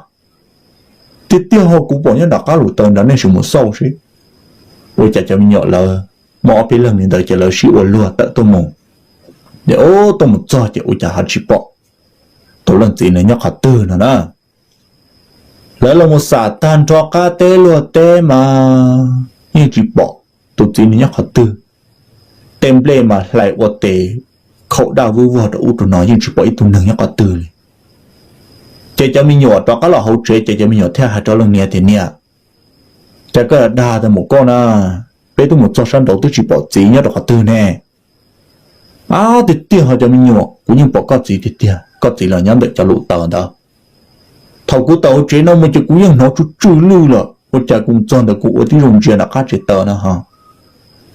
tiag tiag ho kuv pom nyob nram qab lub taws nrad, nej sim mus xauj seb. Ua cas cov me nyuam lawv muaj ob peb leeg li ntawd ces lawv sib ua luag tawm tuaj mus. Ces tuaj mus txog ces ua cas ho tsis pom tus leej txiv nws nyob qhov twg no na. Lawv los mus xam tag nrho qab teb luag teb mas yeej tsis pom tus txiv nws nyob qhov twg. Tej nplej mas hlais ua tes khaum daj vwb vog rau ub rau no, yeej tsis pom ib tug neeg nyob qhov twg li. Ces cov me nyuam rov qab los hauv tsev ces cov me nyuam thiaj hais rau leej niam tias, niam, cas koj dag tag npaum koj na, peb twb mus txog sab nraud twb tsis pom txiv nyob rau qhov twg ne. Ab, tiag tiag ho cov me nyuam, kuv yeej pom koj txiv tiag tiag, koj txiv los nyob ntawm cov lub taws ntawd. Thaum kuv tawm hauv tsev no mus ces kuv yeej hnov tsw tsw lwj lawm, ua cas kuv txog ntawd kuv ua tib zoo ntsia nram qab tsev taws na ho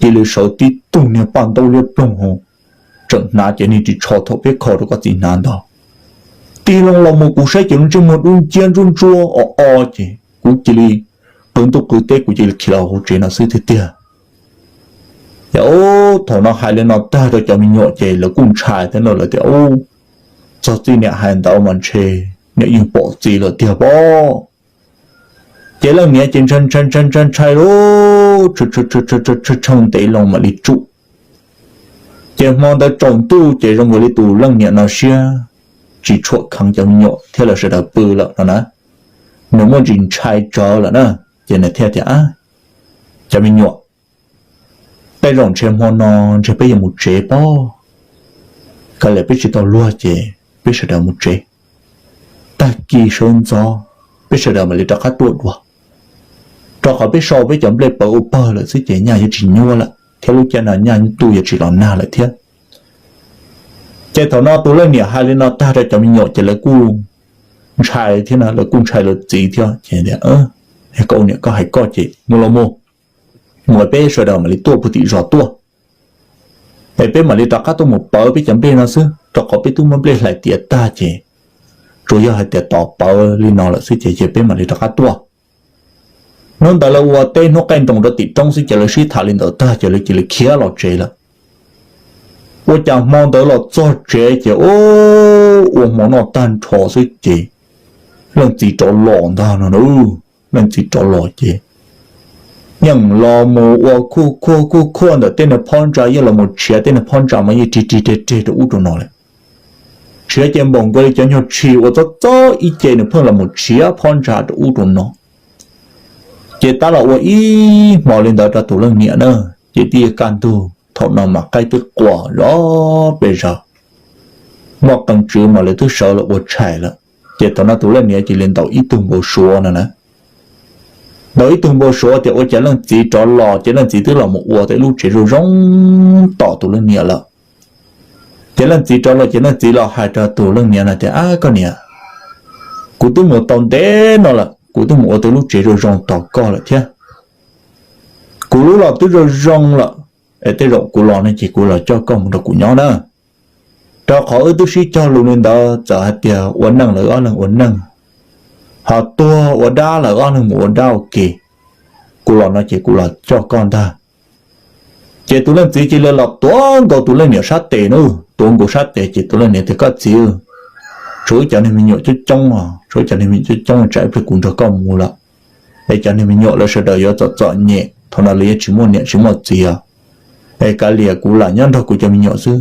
cia li sawv tib tug niag paj ntaub liab ploog ho tseem hnav cov niag ris tsho thaum peb kho rau koj txiv hnav ntawd. Tig loo los mus kuv saib ces lub ntsej muag dub nciab ntsuab ntsuab o o ces kuv cia li qw ntuj qw teb kuv cia li khiav los hauv tsev no xwb tiag tiag. Ces thaum no hais li no tag rau cov me nyuam ces lawv kuj ntshai thiab no, lawv tias, txog txij niam hais ntawd mas ntshe niam yeej pom txiv lawm tiag pob. Ces leej niam ces ntshai ntshai ntshai ntshai ntshai lauj, tshee ntev loo mam li tsum. Ces hmo ntawd tsaus ntuj ces zoo nkaus li tus leej niam no siab tsis tshuam kheev cov me nyuam thiab lawv sawv daws pw lawm no na. Nws muaj ntsis ntshai tsawv lawm na, ces nws thiaj tias, cov me nyuam, tej zaum ntshe hmo no ntshe peb yuav mus tsev pob. Kav liam peb tsis tau luag ces peb sawv daws mus tsev. Tag kis sawv ntxov peb sawv daws mam li rov qab tuaj dua, rau qhov peb sau peb cov nplej pawv ua pawg lawm xwb ces nyaj yuav tsis nyuaj lawm thiab lub caij no nyaj ntuj yuav tsis los nag lawm thiab. Ces thaum no tus leej niam hais li no tag rau cov me nyuam ces lawv kuj ntshai thiab na, lawv kuj ntshai lawv txiv thiab ces tias, koj ua niam koj hais koj ces mus los mus, mus peb sawv daws mam li tuaj puag tim zos tuaj, es peb mam li rov qab tuaj mus pawv peb cov nplej no xwb, rau qhov peb twb muab nplej hlais tiav tag ces tsuas yog hais tias tos pawv li no lawm xwb ces cia peb mam li rov qab tuaj. Hnub ntawd lawv ua teb hnub qaij nroos rau tim roob xwb ces lawv sib tham li ntawd tag ces lawv cia li khiav los tsev lawm. Ua cas hmo ntawd los txog tsev ces ua hmo noj tag nrho xwb ces leej txiv rov los ntag no. Leej txiv rov los ces yeej los mus ua khuj khuaj khuj khuaj ntawm tej niag phab ntsa, yeej los mus tshiav tej niag phab ntsa mas yeej rig rig reg reg rau ub rau no lawm. Tshiav ces npaum nkaus li cov nyuag tshis uas txob txob ib ce nws pheej los mus tshiav phab ntsa rau ub rau no. Ces tab los ua ib hmo li ntawd rau tus leej niam na, ces tib kaj ntug thaum no mas qaib twb qua zom pes zaws, muaj qee tswv mas lawv twb sawv los ua tshais lawm. Ces thaum no tus leej niam cia li ntaus ib tug npau suav no na. Ntau ib tug npau suav tias ua cas leej txiv rov los ces leej txiv twb los mus ua tau ib lub tsev zoo zoo tos tus leej niam lawm. Ces leej txiv rov los ces leej txiv los hais rau tus leej niam no tias, Ab, koj niam, kuv twb mus tau ntev no lawm, kuv twb mus ua tau ib lub tsev zoo zoo tos koj lawm thiab. Kuv lub los twb zoo zoo lawm, es tej zaum kuv los no ces kuv los coj koj mus nrog kuv nyob na. Rau qhov wb twb sib cog lus li ntawd, txawm hais tias ua neej lawm ob leeg ua neej, ho tuag ua dab lawm ob leeg mus ua dab ua ke. Kuv los no ces kuv los coj koj ntag. Ces tus leej txiv cia li los tuav nkaus tus leej niam sab tes na, tuav nkaus sab tes ces tus leej niam tias, Koj txiv, tshuav wb cov niag me nyuam coob coob os, tshuav wb cov niag me nyuam coob coob, tsam ib pliag kuv nrog koj mus lawm es cov niag me nyuam lawv sawv daws yuav txom txom nyem, thaum no lawv yeej tsis muaj niam tsis muaj txiv os. Es kav liam kuv lam nyob nrog kuv cov me nyuam xwb.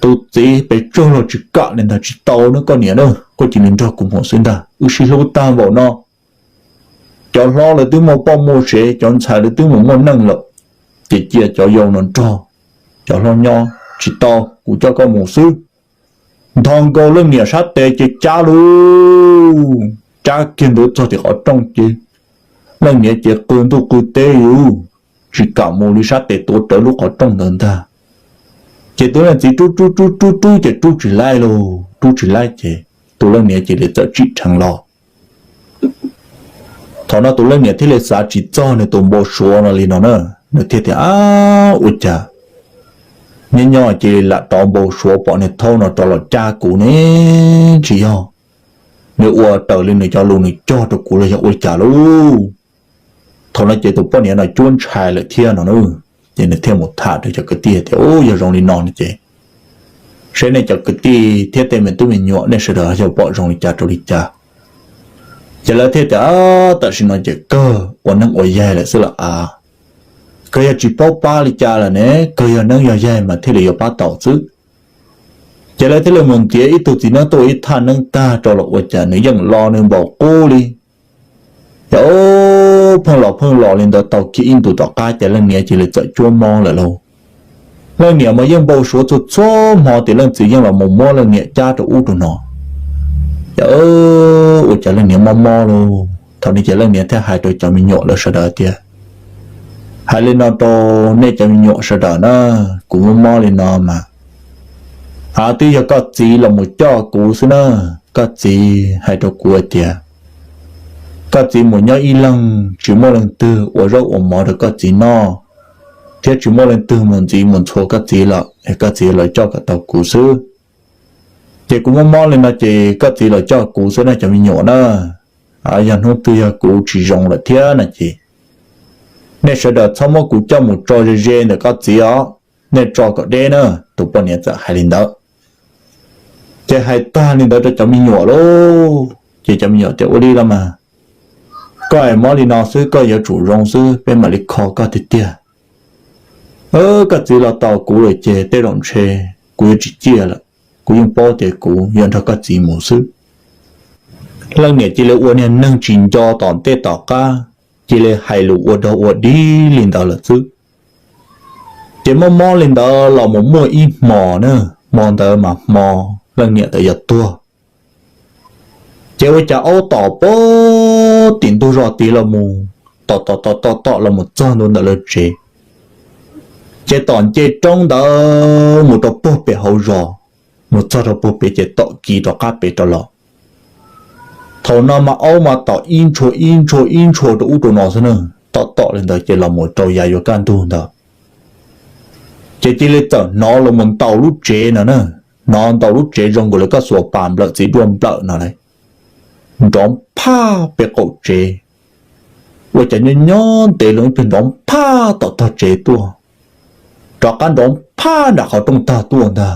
Tus txiv pes tsawg los tsis kam li ntag, tsis tau na koj niam na, koj cia li nrog kuv mus xwb ntag, wb sib hlub tag npaum no. Cov hlob lawv twb muaj poj muaj sev, cov ntxhais lawv twb mus muaj neej lawm, ces cia cov yau no nrog cov hlob nyob. Tsis tau, kuv coj koj mus xwb. Nthos nkaus leej niam sab tes ces cab lug, cab kiag ntawd txog tim qhov rooj ces leej niam ces qw ntuj qw teb lug, tsis kam mus li, sab tes tuav rawv lub qhov rooj ntawd ntag. Ces tus leej txiv rub rub rub rub rub ces rub tsis laib lauj, rub tsis laib ces tus leej niam cia li txawm tsim dheev los. Thaum no tus leej niam thiaj li xav tsis txog nws tus npau suav no li no na, nws thiaj tias, Ab, ua cas nyob nyob cia li lam rov npau suav pom niag thaub no rov los cab kuv ne, tsis yog nws ua raws li nws cov lus nws cog rau kuv los yog ua li cas lauj? Thaum no ces tus poj niam no cuab ntshai lawm thiab no na, ces nws thiaj mus tham rau cov kwv tij tias, Ub, yog zoo li no no ces seb nej cov kwv tij thiab tej me tub me nyuam nej sawv daws yog pom zoo li cas rau li cas. Ces lawv thiaj tias, Tam sim no ces kawg ua neeb ua yaig lawm xwb lawm av, kawg yog tsis paub pab li cas lawm ne, kawg yog neeb yog yaig mas thiaj li yuav pab tau xwb. Ces lawv thiaj li mus ntiav ib tug txiv neeb tuaj ua ib thaj neeb tag rau los ua cas nws yeej lo nws npaum qub li. Ces pheej los pheej los li ntawd tau kiag ib ntus tom qab ces leej niam cia li txawm cuab mob lawm lauj. Leej niam mas yeej npau suav txhua txhua hmo tias leej txiv yeej los mus muab leej niam cab rau ub rau no. Ces ua cas leej niam mob mob lauj, thaum no ces leej niam thiaj hais rau cov me nyuam lawv sawv daws tias, Hais li no rau nej cov me nyuam sawv daws na, kuv mob mob li no mas, a, twb yog koj txiv los mus coj kuv xwb na. Koj txiv hais rau kuv hais tias koj txiv mus nyob ib leeg tsis muaj leej twg ua zaub ua mov rau koj txiv noj, thiab tsis muaj leej twg mus ntxiv mus ntxhua koj txiv lawm es koj txiv los coj kom tau kuv xwb. Ces kuv mob mob li no ces koj txiv los coj kuv xwb na cov me nyuam na. Yog hnub twg yog kuv tsis zoo lawm thiab no ces nej sawv daws txhob muab kuv coj mus tso ze ze ntawm koj txiv os, nej tso kom deb na. Tus poj niam txawm hais li ntawd. Ces hais tag li ntawd rau cov me nyuam lauj, ces cov me nyuam tias, Ua li los mas, koj es mob li no xwb koj yuav tsum zoo xwb, peb mam li kho koj tiag tiag. Koj txiv los tos kuv lawm ces tej zaum ntshe kuv yuav tsis ciaj lawm, kuv yeej paub tias kuv yuav nrog koj txiv mus xwb. Leej niam cia li ua niag neeg tsis nco tom ntej tom qab, cia li hais lus ua dog ua dig li ntawd lawm xwb. Ces mob mob li ntawd los mus muaj ib hmo na, hmo ntawd mas hmo leej niam ntawd yuav tuag. Ces ua cas aub tom puag tim ntug zos tid los mus, tom tom tom tom tom los mus txog ntua ntawm lawv tsev. Ces tom nce roob ntawd mus rau puag pem hauv zos, mus txog rau puag pem ces tom kiv rov qab pem rov los. Thaum no mas aub mas tom ib ntshua ib ntshua ib ntshua rau ub rau no xwb na, tom tom li ntawd ces los mus rau yav yuav kaj ntug ntawd. Ces cia li txawm hnov los mus ntaus lub tsev no na, hnov ntaus lub tsev zoo nkaus li koj xuas pas nplawm txiv duaj nplawm no lauj. Nrov phaj pem qaum tsev, ua cas nyob nyob ntev loo ib pliag nrov phaj tom tog tsev tuaj, rov qab nrov phaj nram qhov rooj tag tuaj ntag.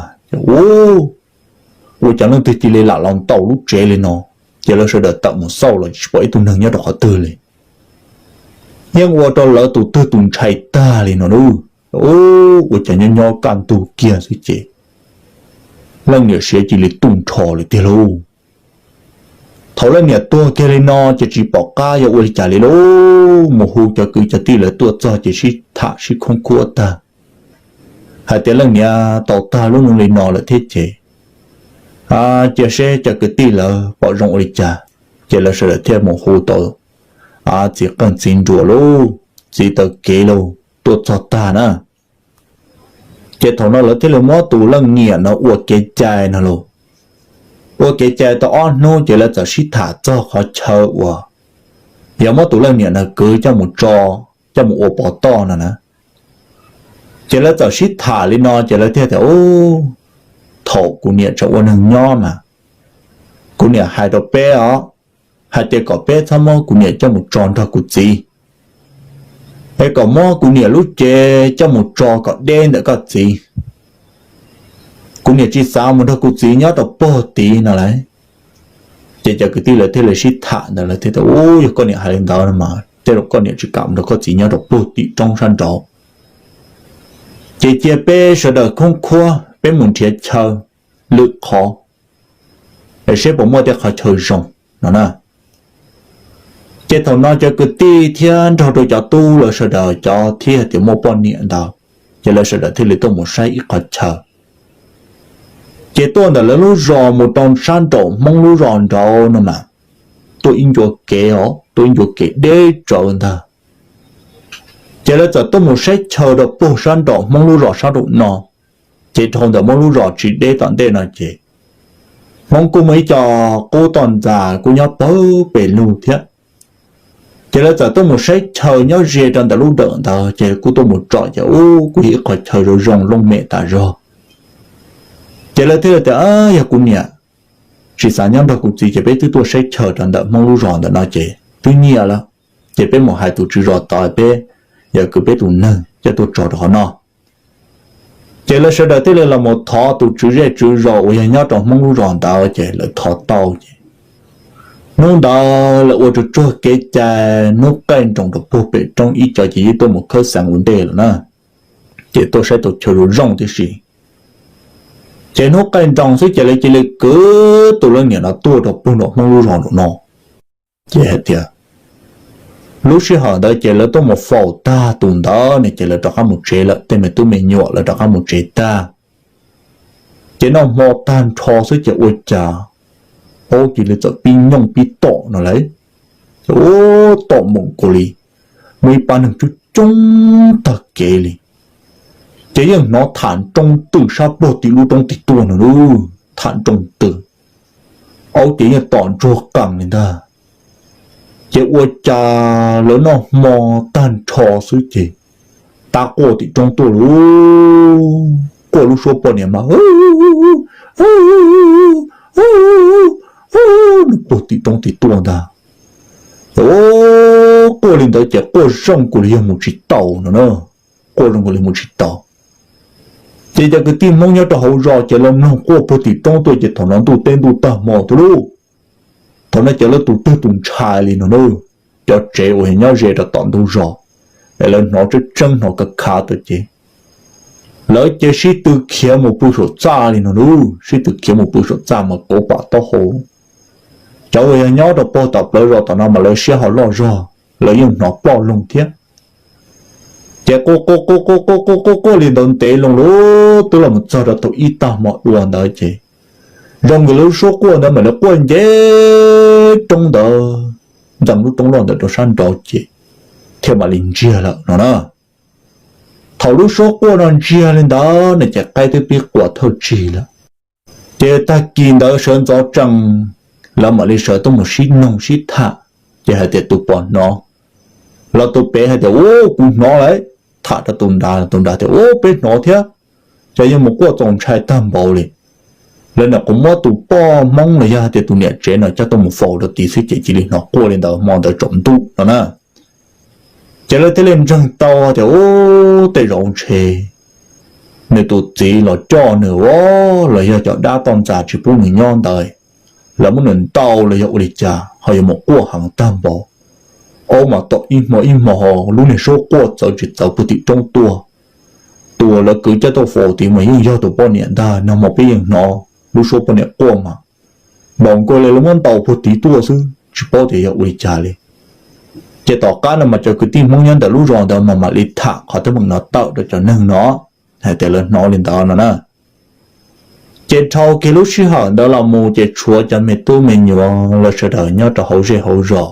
Ua cas leej twg cia li lam los ntaus lub tsev li no? Ces lawv sawv daws tawm mus xauj los tsis pom ib tug neeg nyob rau qhov twg li. Yeej ua rau lawv tus twg tus ntshai tag li no lauj. Ua cas nyob nyob kaj ntug kiag xwb ces leej niam siav cia li tu nrho lawm tiag lauj. Thaum leej niam tuag kiag li no ces tsis pom qab yuav ua li cas li lauj, mus hu cov kwv cov tij lawv tuaj txog ces sib tham sib khoob khuab tag hais tias leej niam tau tag lub neej li no lawm thiab ces cia seb cov kwv tij lawv pom zoo ua li cas. Ces lawv sawv daws thiaj mus hu tau txiv qeej txiv nruas lauj, txiv taw kev lauj, tuaj txog tag na. Ces thaum no lawv thiaj li muab tus leej niam no ua kev cai no lauj. Ua kev cai tau ob hnub ces lawv txawm sib tham txog qhov chaw uas yog muab tus leej niam no kwv coj mus tso, coj mus ua pov toj no na. Ces lawv txawm sib tham li no ces lawv thiaj tias, Ub, thaum kuv niam tseem ua neeg nyob mas kuv niam hais rau peb os, hais tias kom peb txhob muab kuv niam coj mus tso nrog kuv txiv, es kom muab kuv niam lub cev coj mus tso kom deb ntawm koj txiv. Kuv niam tsis xav mus nrog kuv txiv nyob rau puag tid no lauj. Ces cov kwv tij lawv thiaj li sib tham ntawd lawv thiaj tias, Ub, yog koj niam hais li ntawd no mas tej zaum koj niam tsis kam mus nrog koj txiv nyob rau puag tim roob sab nraud. Ces cia peb sawv daws khoob khuab peb mus nrhiav chaw lwm qhov, es seb puas muaj tej qhov chaw zoo no na. Ces thaum no cov kwv tij thiab nrog rau cov tub lawv sawv daws cov thiab tias muaj poj niam ntawd, ces lawv sawv daws thiaj li tuaj mus saib ib qhov chaw. Ces tuaj ntawm lawv lub zos mus rau sab nraum Hmoob lub zos nraud no mas, tuaj ib ncua kev os, tuaj ib ncua kev deb tsawv ntag. Ces lawv txawm tuaj mus saib chaw rau puag sab nraum Hmoob lub zos sab nraum no. Ces dhau ntawm Hmoob lub zos tsis deb tom ntej no ces Hmoob kuj muaj ib co qub toj ntxas kuj nyob pawg pes lug thiab. Ces lawv txawm tuaj mus saib chaw nyob ze rau ntawm lub dawm ntawd ces kuj tuaj mus tsom ces ub kuj yog ib qhov chaw zoo zoo looj mem tas zog. Ces lawv thiaj li tias, Yog kuv niam tsis xav nyob nrog kuv txiv ces peb twb tuaj saib chaw rau ntawm Hmoob lub zos ntawm no ces twb nyiam lawm. Ces peb mus hais tus tswv zos tod peb yuav kwv peb tus neeg coj tuaj tso rau qhov no. Ces lawv sawv daws thiaj li los mus thov tus tswv zej tswv zos uas yog nyob rau Hmoob lub zos ntawd ces lawv thov tau ces hnub ntawd lawv ua tsuag tsuag kev cai, hnub qaij nroos rau puag pem roob ib co ces yeej tuaj mus khawb xeev ua ntej lawm na. Ces tuaj saib tau chaw zoo zoo tib si. Ces hnub qaij nroos xwb ces lawv cia li kwv tus leej niam no tuaj rau puag nram Hmoob lub zos nraum no. Ces hais tias lub sij hawm ntawd ces lawv tuaj mus faus tag tus ntawd ne ces lawv rov qab mus tsev lawm, tej me tub me nyuam lawv rov qab mus tsev tag. Ces noj hmo tag nrho xwb ces ua cas, aub, cia li txawm pib nyooj pib tom no lauj. Ces ub, tom npaum nkaus li muaj ib pab neeg coob coob tag kev li. Ces yeej hnov tham nroo twm sab puag tim lub roob tim tuaj no lauj, tham nroo twm. Aub, ces yeej tom ntsuag qees li ntag. Ces ua cas lawv noj hmo tag nrho xwb ces tab quaj tim roob tuaj lauj, quaj lub suab poj niam mas nws puag tim roob tim tuaj ntag. Ces quaj li ntawd ces quaj zoo nkaus li yog mus tsis tau no na, quaj zoo nkaus li mus tsis tau. Ces cov kwv tij Hmoob nyob rau hauv zos ces lawv mloog quaj puag tim roob tuaj ces thaum no ntuj teb ntuj tag hmo thiab lauj. Thaum no ces lawv tus twg tus ntshai li no na, cov tsev uas nyob ze rau tom ntug zos, es lawv hnov tseeb tseeb hnov kav khav tau ces lawv cia sib tw khiav mus pw saum txaj li no lauj, sib tw khiav mus pw saum txaj mas kauv pam taub hau. Cov uas yog nyob rau puag tom plawv zos tom no mas lawv siab ho loj zog, lawv yeej hnov ploj loog thiab. Ces quaj quaj quaj quaj quaj quaj quaj quaj li ntawd ntev loo lauj, twb los mus txog rau thaum ib tag hmo dua ntawd ces zoo nkaus li lub suab quaj ntawd mam li quaj nce roob ntawd, ntxeev lub roob loj ntawd rau sab nraud ces thiaj mam li ntsiag lawm no na. Thaum lub suab quaj no ntsiag li ntawd no ces qaib twb pib qua thawj tsig lawm. Ces tag kis ntawd sawv ntxov tsees, lawv mam li sawv tuaj mus sib noog sib tham, ces hais tias tus pom hnov los tus pem hais tias ub kuv hnov lawm, tham rau tus nrad, tus nrad tias ub peb hnov thiab, ces yeej mus quaj txaus ntshai tag npaum li. Lawv nim qhuav muab tus poj Hmoob los yog hais tias tus niam tsev no coj tuaj mus faus rau tid xwb ces cia li hnov quaj li ntawd hmo ntawd tsaus ntuj no na. Ces lawv thiaj li ntseeg tau tias ub tej zaum ntshe nws tus txiv los coj nws ua los yog cov dab toj ntxas tsis pub nws nyob ntawd, lawv muab nws ntaus los yog ua li cas ho yuav mus quaj heev tag npaum. Aub, mas tom ib hmo ib hmo ho lub niag suab quaj txawv tsis txawv puag tim roob tuaj. Tus uas lawv kwv coj tuaj faus tid mas yeej yog tus poj niam ntag, nag hmo peb yeej hnov lub suab poj niam quaj mas npaum nkaus li lawv muab ntaus puag tid tuaj xwb tsis paub tias yog ua li cas li. Ces tom qab no mas cov kwv tij Hmoob nyob ntawm lub zos ntawd mas mam li tham qhov teeb meem no tawm rau cov neeg no hais tias lawv hnov li ntawd no na. Ces dhau kiag lub sij hawm ntawd los mus ces tshuav cov me tub me nyuam lawv sawv daws nyob rau hauv zej hauv zos,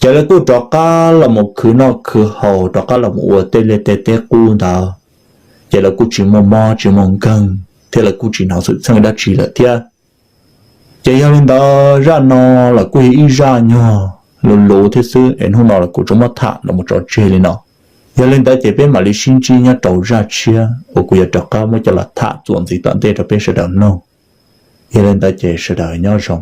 ces Ces lawv kuj rov qab los mus khwv noj khwv haus, rov qab los mus ua tej liaj tej teb qub ntawd, ces lawv kuj tsis muaj mob tsis muaj nkeeg thiab lawv kuj tsis hnov xwm txheej dab tsi lawm thiab. Ces yog li ntawd zaj no los kuj yog ib zaj nyuag luv luv thiab xwb es hnub no los kuv tsuas muab tham los mus tso tseg li no. Yog li ntawd ces peb mam li sib ntsib nyob rau zaj tshiab uas kuv yuav rov qab muab coj los tham txuas ntxiv tom ntej rau peb sawv daws mloog. Yog li ntawd ces sawv daws nyob zoo.